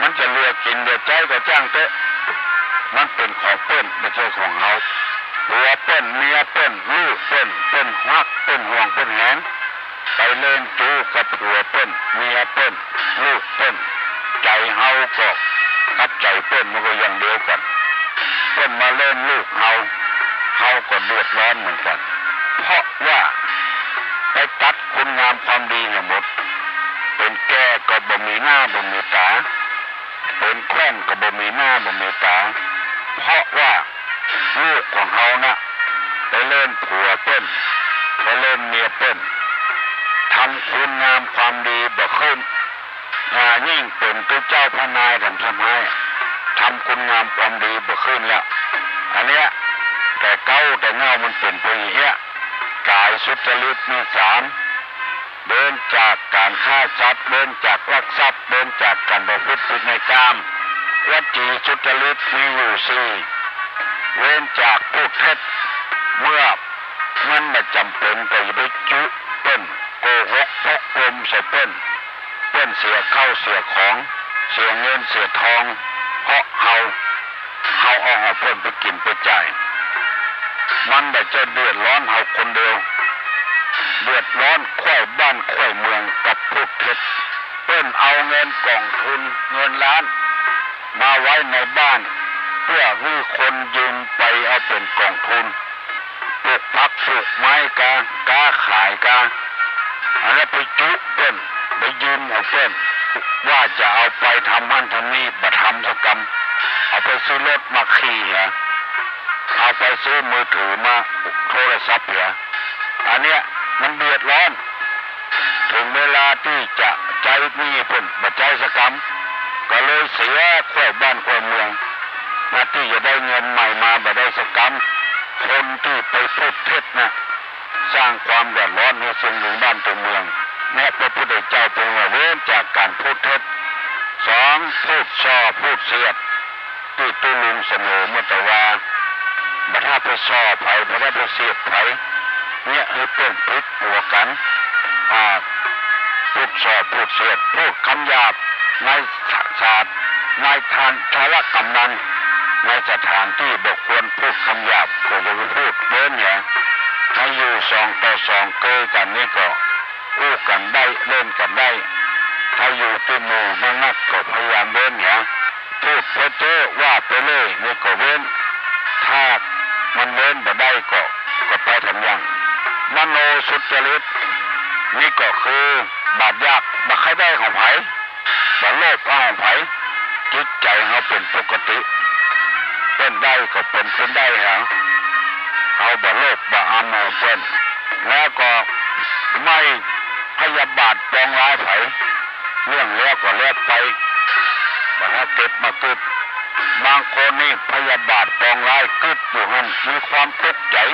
มันจะเหลือกิ๋นเหลือใจ๊ก็จ้างเต๊อะ มันเป๋นของเปิ้น บ่ใจ้ของเฮา ตั๋วเปิ้น เมียเปิ้น ลูกเปิ้น เปิ้นฮัก เปิ้นห่วง เปิ้นแหน ไปเล่นจู๊กับผัวเปิ้น เมียเปิ้น ลูกเปิ้น ใจ๋เฮาก็กับใจ๋เปิ้นมันก็อย่างเดียวกั๋น เปิ้นมาเล่นลูกเฮา เฮาก็เดือดร้อนเหมือนกั๋น เพราะว่าไปตัดคุณงามความดีหื้อหมด เป๋นแก่ก็บ่มีหน้าบ่มีต๋า เป๋นแคว่นก็บ่มีหน้าบ่มีต๋า เพราะว่าลูกของเฮาน่ะ ไปเล่นผัวเปิ้น ไปเล่นเมียเปิ้น ทำคุณงามความดีบ่ขึ้น อ่า ยิ่งเป๋นตุ๊เจ้าพระนายแถมทำฮ้าย ทำคุณงามความดีบ่ขึ้นแล้ว อันเนี้ย แต่เก๊าแต่เง่ามันเป๋นไปอย่างเงี้ย ก๋ายสุจริตมีสาม เว้นจากก๋านฆ่าสัตว์ เว้นจากลักทรัพย์ เว้นจากก๋านประพฤติผิดในกาม วจีสุจริตมีอยู่สี่ เว้นจากพูดเท็จ เมื่อ เมื่อ บ่จ๋ำเป๋นก็อย่าไปจุเปิ้น โกหกพกลมใส่เปิ้น เปิ้นเสียข้าวเสียของ เสียเงินเสียทอง เพราะเฮา เฮาเอาของเปิ้นไปกิ๋นไปจ่าย มันบ่ใจ้เดือดร้อนเฮาคนเดียว เดือดร้อนคว้ายบ้านคว้ายเมืองกับพูดเท็จ เปิ้นเอาเงินก๋องทุนเงินล้านมาไว้ในบ้าน เปื้อหื้อคนยืมไปเอาเป๋นก๋องทุน ปลูกผักปลูกไม้กา ก๊าขายกา อันนั้นไปจุเปิ้น ไปยืมของเปิ้น ว่าจะเอาไปทำหั้นทำนี่ บ่ทำสักกำ เอาไปซื้อรถมาขี่เหีย เอาไปซื้อมือถือมาโทรศัพท์เหีย อันเนี้ยมันเดือดร้อน เถิงเวลาตี้จะใจ๊หนี้เปิ้น บ่ใจ๊สักกำ ก็เลยเสียคว้ายบ้านคว้ายเมือง มาตี้จะได้เงินใหม่มาบ่ได้สักกำ คนตี้ไปพูดเท็จน่ะ สร้างความเดือดร้อนหื้อเซิงตึงบ้านตึงเมือง แนะพระพุทธเจ้าเปิ้นว่าเว้นจากก๋านพูดเท็จ สอง พูดส่อพูดเสียด ตี้ตุ๊ลุงเสนอเมื่อแต่ว่า บ่ถ้าไปส่อใผ บ่ถ้าไปเสียดใผ เยียะหื้อเปิ้นผิดหัวกั๋น อ่า พูดส่อพูดเสียด พูดกำหยาบในสถาน ในทางสาธารณะ ในสถานตี้บ่ควรพูดกำหยาบ ก็อย่าไปพูด เว้นเหีย ถ้าอยู่สองต่อสองเกยกั๋นนี่ก็อู้กั๋นได้ เล่นกั๋นได้ ถ้าอยู่ตี้หมู่นักๆ ก็พยายามเว้นเหีย พูดเพ้อเจ้อว่าไปเล่ยนี่ก็เว้น ถ้ามันเว้นบ่ได้ก็ ก็ไปทำอย่าง มโนสุจริต นี่ก็คือบาดอยาก บ่ใค่ได้ของใผ บ่โลภเอาของใผ จิตใจ๋เฮาเป๋นปกติ เปิ้นได้ก็เป๋น เปิ้นได้เฮา เฮาบ่โลภบ่อำของเปิ้น แล้วก็ไม่พยาบาทปองร้ายใผ เรื่องแล้วก็แล้วไป บ่ถ้าเก็บมากึ๊ด บางคนนี่พยาบาทปองร้ายกึ๊ดอยู่หั้น มีความตุ๊กใจ๋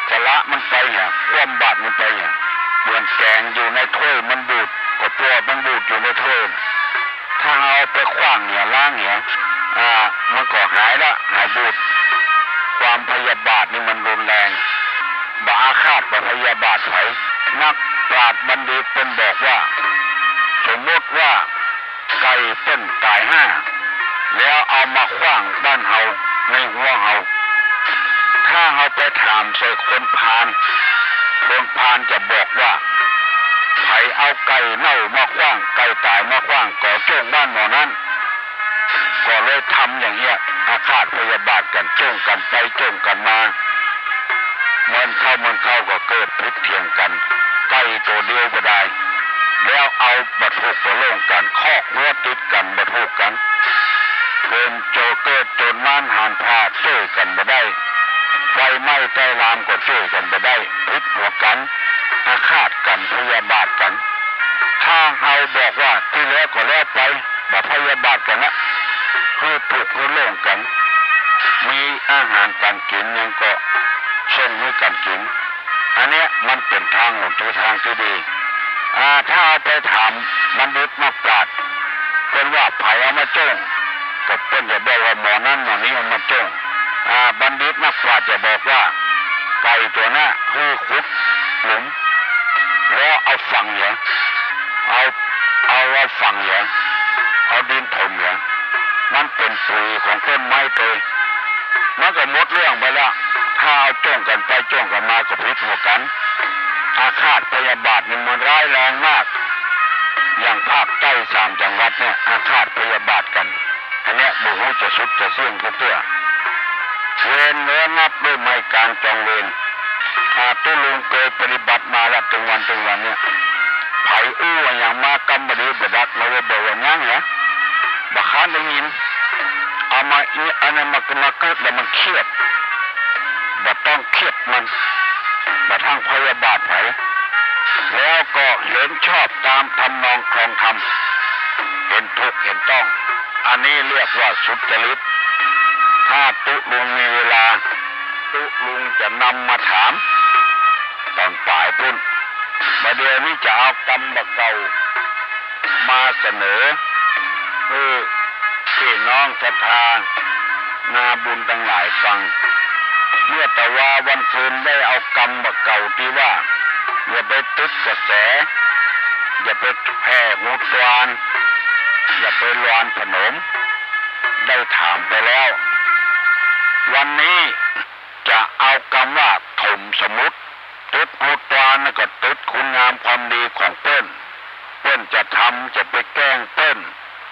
สละมันไปเหีย คว่ำบาตรมันไปเหีย เหมือนแก๋งอยู่ในถ้วยมันบูด ก็ปล่อยมันบูดอยู่ในถ้วย ถ้าเอาไปขว้างเหีย ล้างเหีย อ่า มันก็หายละ หายบูด ความพยาบาทนี่มันรุนแรง บ่อาฆาตบ่พยาบาทใผ นักปราชญ์บัณฑิตเปิ้นบอกว่า สมมุติว่า ไก่เปิ้นต๋ายห้า แล้วเอามาขว้างบ้านเฮา ในฮั้วเฮา ถ้าเฮาไปถามใส่คนพาล คนพาลจะบอกว่า ใผเอาไก่เน่ามาขว้าง ไก่ต๋ายมาขว้าง ก็โจ้งบ้านหม่อนั้น ก็เลยทำอย่างเนี้ย อาฆาตพยาบาทกั๋น โจ้งกั๋นไปโจ้งกั๋นมา เมินเข้าเมินเข้าก็เกิดผิดเถียงกั๋น ไก่ตั๋วเดียวบ่ได้ แล้วเอาบ่ถูกบ่ลงกั๋น คอกงัวติดกั๋นบ่ถูกกั๋น เกิดโจร เกิดโจรมารหานพาช่วยกั๋นบ่ได้ ไฟไหม้ใต้ลามก็ช่วยกั๋นบ่ได้ ผิดหัวกั๋น อาฆาตกั๋น พยาบาทกั๋น ถ้าเฮาบอกว่าตี้แล้วก็แล้วไป บ่พยาบาทกั๋นนะ หื้อถูกหื้อโล่งกั๋น มีอาหารก๋านกิ๋นหยังก็ส่งหื้อกั๋นกิ๋น อันเนี้ยมันเป๋นทางหนตี้ ทางตี้ดี อ่า ถ้าเอาไปถามบัณฑิตนักปราชญ์ เปิ้นว่าใผเอามาโจ้ง ก็เปิ้นจะบอกว่าหมอนั้นหมอนี้เอามาโจ้ง อ่า บัณฑิตนักปราชญ์จะบอกว่า ไก่ตั๋วนั้นหื้อขุดหลุม แล้วเอาฝังเหีย เอา เอา เอาฝังเหีย เอาดินถมเหีย มันเป๋นปุ๋ยของต้นไม้เตย มันก็หมดเรื่องไปละ ถ้าเอาโจ้งกั๋นไปโจ้งกั๋นมาก็ผิดหัวกั๋น อาฆาตพยาบาทนี่มันร้ายแรงมาก อย่างภาคใต้สามจังหวัดเนี่ย อาฆาตพยาบาทกั๋น อันเนี้ยบ่ฮู้จะสุดจะเสี้ยงเตื้อ เวรเนื้อนับด้วยไม้กาญจองเวร อาตุ๊ลุงเกยปฏิบัติมาละ ตึงวันตึงวันเนี่ย ใผอู้อะหยังมากำบ่ดีบ่ดัก มาเลยบอกว่าหยังเหีย บ่ค้านได้ยิน เอามาอิ อันนั้นมา มากึ๊ดแล้วมันเครียด บ่ต้องเครียดมัน บ่ต้องพยาบาทใผ แล้วก็เห็นชอบต๋ามทำนองครองธรรม เห็นถูกเห็นต้อง อันนี้เรียกว่าสุจริต ถ้าตุ๊ลุงมีเวลา ตุ๊ลุงจะนำมาถาม ต๋อนป๋ายปู้น บ่าเดี่ยวนี้จะเอากำบ่าเก่า มาเสนอ หื้อปี้น้องศรัทธานาบุญตังหลายฟัง เมื่อตะวาวันซืนได้เอากำบ่าเก่าตี้ว่า อย่าไปตึดกระแส อย่าไปแผ่ฮูตวน อย่าไปลานผนม ได้ถามไปแล้ว วันนี้จะเอากำว่าถมสมุติ ตึดฮูตวนแล้วก็ตึดคุณงามความดีของเปิ้น เปิ้นจะทำจะไปแกล้งเปิ้น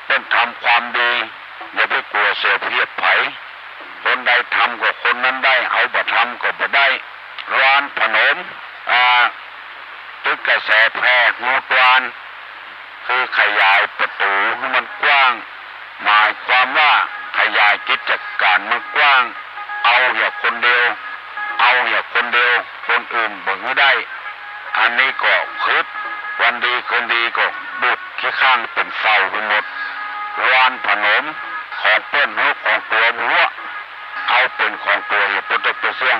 เปิ้นทำความดี อย่าไปกั๋วเสียเปรียบใผ คนใดทำก็คนนั้นได้ เฮาบ่ทำก็บ่ได้ ลานผนม อ่า ตึดกระแสแผ่ฮูตวน คือขยายประตู๋หื้อมันกว้าง หมายความว่าขยายกิจก๋านมันกว้าง เอาเหียคนเดียว เอาเหียคนเดียว คนอื่นบ่หื้อได้ อันนี้ก็กึ๊ด วันดีคืนดีก็บุกขี้ข้างเป๋นเฝ้าไปหมด ลานผนมของเปิ้นหื้อของตั๋วหั้ว เอาเป๋นของตั๋วเหียปะตกปะเสี้ยง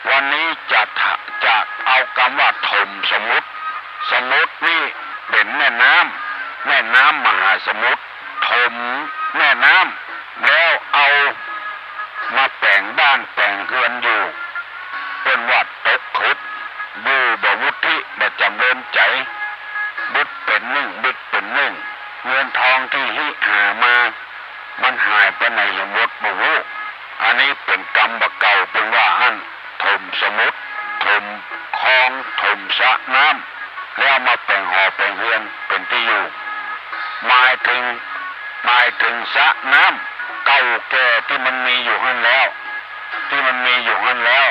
วันนี้จะถะ จะเอากำว่าถมสมุติ สมุตินี่เป๋นแม่น้ำ แม่น้ำมหาสมุติ ถมแม่น้ำ แล้วเอามาแป๋งบ้านแป๋งเฮือนอยู่ เปิ้นว่าตกกึ๊ด อยู่บ่วุฒิบ่จ๋ำเริญใจ๋ บึดเป๋นนึ่ง บึดเป๋นนึ่ง เงินทองตี้ฮิหามา มันหายไปไหนเหียหมดบ่ฮู้ อันนี้เป๋นกำบ่าเก่า เปิ้นว่าอั้น ถมสมุติ ถมคลอง ถมสระน้ำ แล้วมาแป๋งหอแป๋งเฮือนเป๋นตี้อยู่ หมายเถิง หมายเถิงสระน้ำเก่าแก่ตี้มันมีอยู่หั้นแล้ว ตี้มันมีอยู่หั้นแล้ว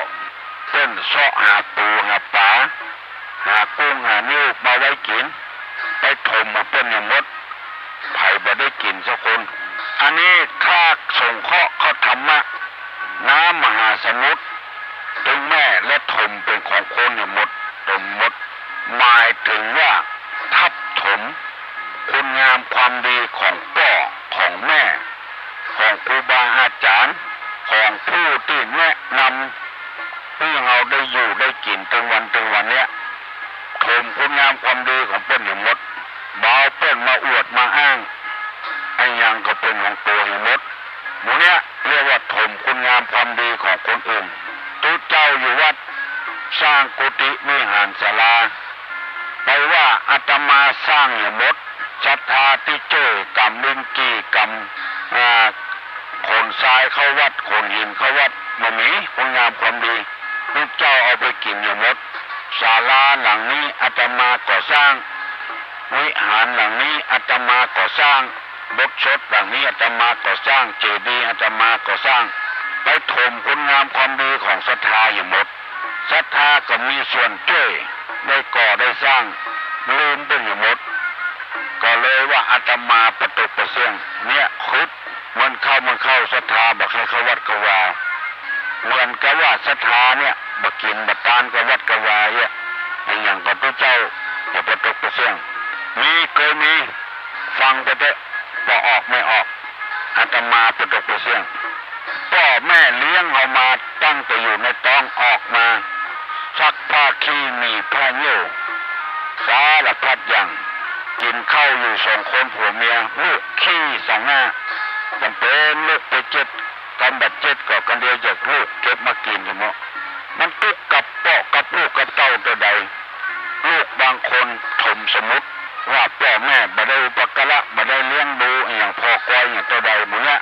เปิ้นเซาะหาปู๋หาป๋า หากุ้งหางิ้วมาไว้กิ๋น ไปถมหื้อเปิ้นเหียหมด ใผบ่ได้กิ๋นสักคน อันนี้ถ้าสงเคราะห์เข้าธรรมะ น้ำมหาสมุติ ตึงแม่และถมเป๋นของคนเหียหมด ถมหมด หมายเถิงว่าทับถมคุณงามความดีของป้อของแม่ ของครูบาอาจ๋ารย์ ของผู้ตี้แนะนำหื้อเฮาได้อยู่ได้กิ๋นตึงวันตึงวันเนี้ย ถมคุณงามความดีของเปิ้นเหียหมด บ่เอาเปิ้นมาอวดมาอ้าง อะหยังก็เป๋นของตั๋วเหียหมด หมู่เนี้ยเรียกว่าถมคุณงามความดีของคนอื่น ตุ๊เจ้าอยู่วัด สร้างกุฏิวิหารศาลา ไปว่าอาตมาสร้างเหียหมด ศรัทธาตี้เจ้ยก๋ำลิ้นจี่ก๋ำ อ่า ขนทรายเข้าวัด ขนหินเข้าวัด บ่มีคุณงามความดี ตุ๊เจ้าเอาไปกิ๋นเหียหมด ศาลาหลังนี้อาตมาก่อสร้าง วิหารหลังนี้อาตมาก่อสร้าง อุโบสถหลังนี้อาตมาก่อสร้าง เจดีย์อาตมาก่อสร้าง ไปถมคุณงามความดีของศรัทธาเหียหมด ศรัทธาก็มีส่วนเจ้ย ได้ก่อได้สร้าง ลืมเปิ้นเหียหมด ก็เลยว่าอาตมาปะตกปะเสี้ยง เนี้ยกึ๊ด เมินเข้า เมินเข้า ศรัทธาบ่ใค่เข้าวัดเข้าวา เหมือนกับว่าศรัทธาเนี่ยบ่กิ๋นบ่ตานกับวัดกับวาเอี้ย อะหยังก็ตุ๊เจ้าอย่าปะตกปะเสี้ยง มี เกยมี ฟังไปเต๊อะ ป้อออกแม่ออก อาตมาปะตกปะเสี้ยง ป้อแม่เลี้ยงเฮามาตั้งแต่อยู่ในต๊อง ออกมา ซักผ้าขี้หนีบผ้าเยี่ยว สารพัดอย่าง กิ๋นข้าวอยู่สองคนผัวเมีย ลูกขี้สองหน้า จ๋ำเป๋นลูกไปเจ็ด กำบ่าเจ็ดก็กำเดียวจะลูกเก็บมากิ๋นเหียหมด มันตุ๊กข์กับป้อกับลูกกับเต้าเต้าใด ลูกบางคนถมสมุติว่าป้อแม่บ่ได้อุปการะ บ่ได้เลี้ยงดูอะหยังผ่อควายอะหยังเต้าใดหมู่เนี้ย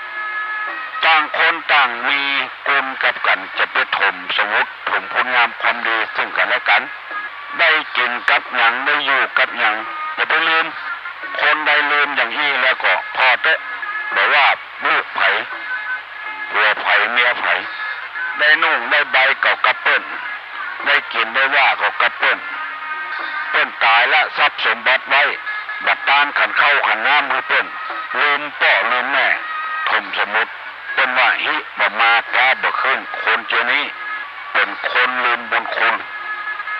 ต่างคนต่างมีกุลกับกั๋น จะไปถมสมุติ ถมคุณงามความดีซึ่งกั๋นและกั๋น ได้กิ๋นกับหยัง ได้อยู่กับหยัง อย่าไปลืม คนใดลืมอย่างอี้แล้วก็ผ่อเต๊อะ บ่ว่าลูกใผ ผัวใผ เมียใผ ได้นุ่งได้ใบก็กับเปิ้น ได้กิ๋นได้ว่าก็กับเปิ้น เปิ้นต๋ายละ ทรัพย์สมบัติไว้ บ่ตานขันข้าวขันน้ำหื้อเปิ้น ลืมป้อลืมแม่ ถมสมุติ เปิ้นว่า หิบ่มา ก๊าบ่ขึ้น คนเจียวนี้เป๋นคนลืมบุญคุณ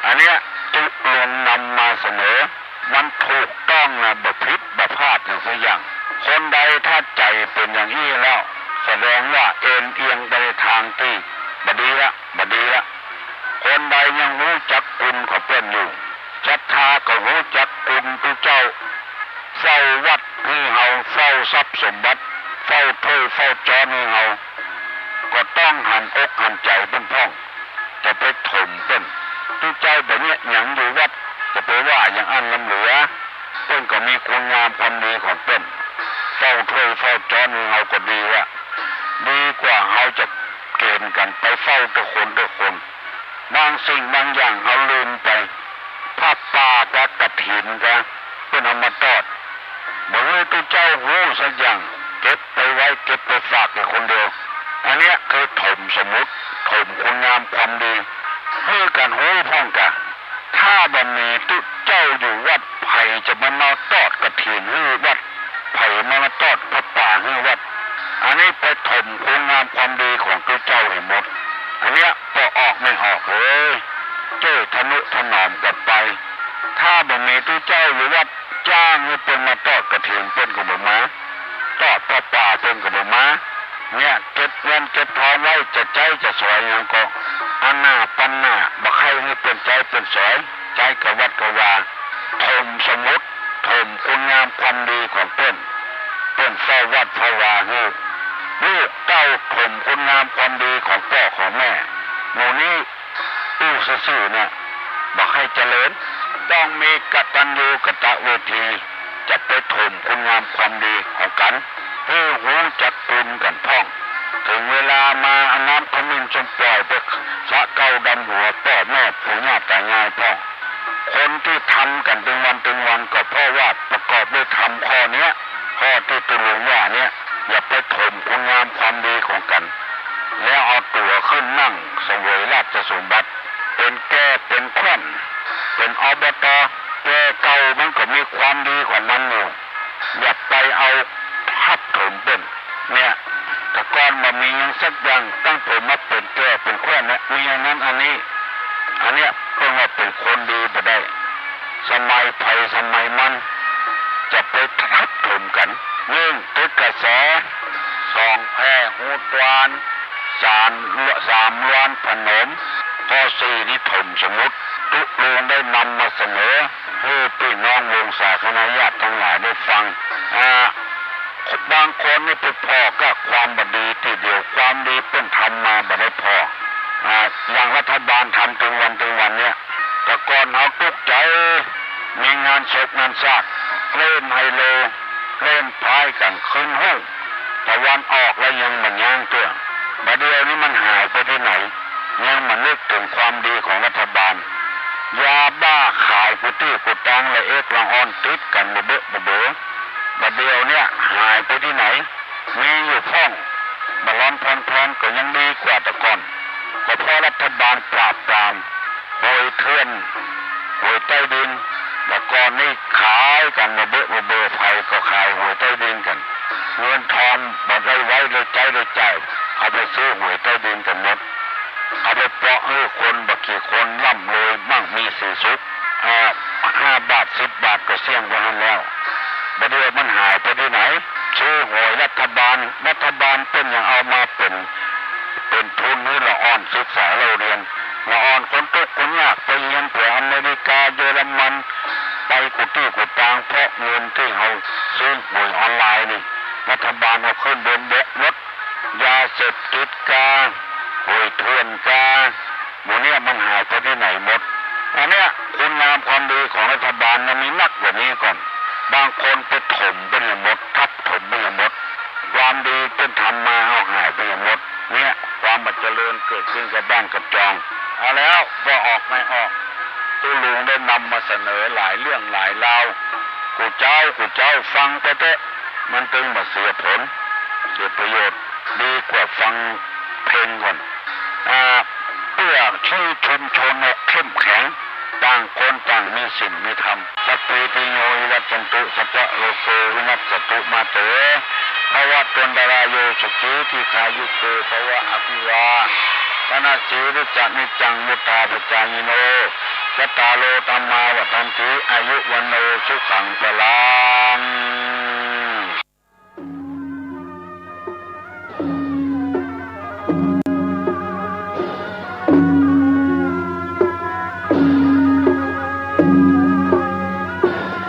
อันเนี้ยตุ๊ลุงนำมาเสนอ มันถูกต้องนะ บ่ผิดบ่พลาดอย่างสักอย่าง คนใดถ้าใจ๋เป๋นอย่างอี้แล้ว แสดงว่าเอนเอียงไปในตางตี้บ่ดีละ บ่ดีละ คนใดยังฮู้จักกุลของเปิ้นอยู่ ศรัทธาก็ฮู้จักกุลตุ๊เจ้า เฝ้าวัดหื้อเฮา เฝ้าทรัพย์สมบัติ เฝ้าถ้วยเฝ้าจ๊อนหื้อเฮา ก็ต้องหันอกหันใจ๋เปิ้นพ่อง ถมเปิ้น ตุ๊เจ้าบ่เยียะหยังอยู่วัด จะไปว่าอย่างอั้นล้ำเหลือ เปิ้นก็มีคุณงามความดีของเปิ้น เฝ้าถ้วยเฝ้าจ๊อนหื้อเฮาก็ดีละ ดีกว่าเฮาจะเก๋นกั๋นไปเฝ้าแต่คนแต่คน บางสิ่งบางอย่างเฮาลืมไป ผ้าป่ากับกฐินกา เปิ้นเอามาตอด บ่หื้อตุ๊เจ้าฮู้สักอย่าง เก็บไปไว้ เก็บไปฝากแต่คนเดียว อันเนี้ยคือถมสมมุติ ถมคุณงามความดี หื้อกั๋นฮู้พ่องกา ถ้าบ่มีตุ๊เจ้าอยู่วัด ใผจะมา มาตอดกฐินหื้อวัด ใผมา มาตอดผ้าป่าหื้อวัด อันนี้ไปถมคุณงามความดีของตุ๊เจ้าหื้อหมด อันเนี้ยป้อออกแม่ออกเอย จ้วยทะนุถนอมกั๋นไป ถ้าบ่มีตุ๊เจ้าอยู่วัด จ้างหื้อเปิ้นมาตอดกฐินเปิ้นก็บ่มา ตอดผ้าป่าเปิ้นก็บ่มา เนี่ยเก็บเงินเก็บทองไว้ จะใจ๊จะสอยหยังก็ อันหน้าปันหน้า บ่ใค่หื้อเปิ้นใจ๊เปิ้นสอย ใจ๊กะวัดกะวา ถมสมมุติ ถมคุณงามความดีของเปิ้น เปิ้นเฝ้าวัดเฝ้าวาหื้อ ลูกเต้าถมคุณงามความดีของป้อของแม่ หมู่นี้ อู้ซื่อๆ เนี่ย บ่ใค่เจริญ ต้องมีกตัญญูกตเวที จะไปถมคุณงามความดีของกั๋น หื้อฮู้จักคุณกั๋นพ่อง เถิงเวลามาเอาน้ำขมิ้นส้มป่อยไปสระเกล้าดำหัวป้อแม่ปู่ย่าต๋ายายพ่อง คนตี้ทำกั๋นตึงวันตึงวันก็เพราะว่าประกอบด้วยธรรมข้อเนี้ย ข้อตี้ตุ๊ลุงว่าเนี่ย อย่าไปถมคุณงามความดีของกั๋น แล้วเอาตั๋วขึ้นนั่งเสวยราชสมบัติ เป๋นแก้เป๋นแคว่น เป๋น อบต. แก่เก่ามันก็มีความดีของมันอยู่ อย่าไปเอาทับถมเปิ้น เนี่ย แต่ก่อนบ่มีหยังสักอย่าง ตั้งผมมาเป๋นแก้เป๋นแคว่นเนี่ย มีอย่างนั้นอันนี้ อันเนี้ยเปิ้นว่าเป๋นคนดีบ่ได้ สมัยใผสมัยมัน จะไปทับถมกั๋น นึ่ง ติดกระแส สอง แผ่ฮูตวาน สาม สาม ลวนผนม ข้อสี่ นี่ถมสมมุติ ตุ๊ลุงได้นำมาเสนอ หื้อปี้น้องวงศาคณะญาติตังหลายได้ฟัง อ่า บางคนนี่ไปผ่อกับความบ่ดีตี้เดียว ความดีเปิ้นทำมาบ่ได้ผ่อ อ่า อย่างรัฐบาลทำตึงวันตึงวันเนี่ย แต่ก่อนเฮาตุ๊กใจ๋ มีงานศพงานซาก เล่นไฮโล เล่นไพ่กั๋นคืนฮุ่ง ตะวันออกแล้วยังบ่ยั้งเตื้อ บ่าเดี่ยวนี้มันหายไปตี้ไหน ยังบ่นึกเถิงความดีของรัฐบาล ยาบ้าขายกู้ตี้กู้ตาง ละเอกละออนติดกั๋นบ่าเบอะบ่าเบอ บ่าเดี่ยวเนี่ยหายไปตี้ไหน มีอยู่พ่อง บ่าลอนผ่อนแผนก็ยังดีกว่าแต่ก่อน ก็เพราะรัฐบาลปราบปราม หวยเถื่อน หวยใต้ดิน แต่ก่อนนี่ขายกั๋นบ่าเบอะบ่าเบอ ใผก็ขายหวยใต้ดินกั๋น เงินทองบ่ได้ไว้ได้ใจ๊ได้จ่าย เอาไปซื้อหวยใต้ดินกั๋นหมด เอาไปเปาะหื้อคนบ่ากี่คนร่ำรวยมั่งมีสีสุข อ่า ห้าบาทสิบบาทก็เสี้ยงไปหั้นแล้ว บ่าเดี่ยวมันหายไปตี้ไหน ซื้อหวยรัฐบาล รัฐบาลเปิ้นยังเอามาเป๋น เป๋นทุนหื้อละอ่อนศึกษาเล่าเรียน ละอ่อนคนตุ๊กคนยากไปเฮียนแถวอเมริกา เยอรมัน ไปกู้ตี้กู้ตาง เพราะเงินตี้เฮาซื้อหวยออนไลน์นี่ รัฐบาลเอาขึ้นบนบกหมด ยาเสพติดกา หวยเถื่อนกา หมู่เนี่ยมันหายไปตี้ไหนหมด อันเนี้ยคุณงามความดีของรัฐบาลนะมีนักกว่านี้ก่อน บางคนไปถมไปหื้อหมด ทับถมไปหื้อหมด ความดีเปิ้นทำมาเอาหายไปหื้อหมด เนี่ยความบ่เจริญเกิดขึ้นกับบ้านกับจอง เอาแล้ว ป้อออกแม่ออก ตุ๊ลุงได้นำมาเสนอหลายเรื่องหลายราว กู้เจ๊ากู้เจ๊าฟังไปเต๊อะ มันตึงบ่เสียผล เสียประโยชน์ ดีกว่าฟังเพลงก่อน อ่า เปื้อหื้อชุมชนเฮาเข้มแข็ง ต่างคนต่างมีศีลมีธรรม Sabbītiyo vivajjantu, sabbarogo vinassatu, mā te bhavatvantarāyo, sukhī dīghāyuko bhava. Abhivādanasīlissa niccaṃ vuḍḍhāpacāyino, cattāro dhammā vaḍḍhanti, āyu vaṇṇo sukhaṃ balaṃ.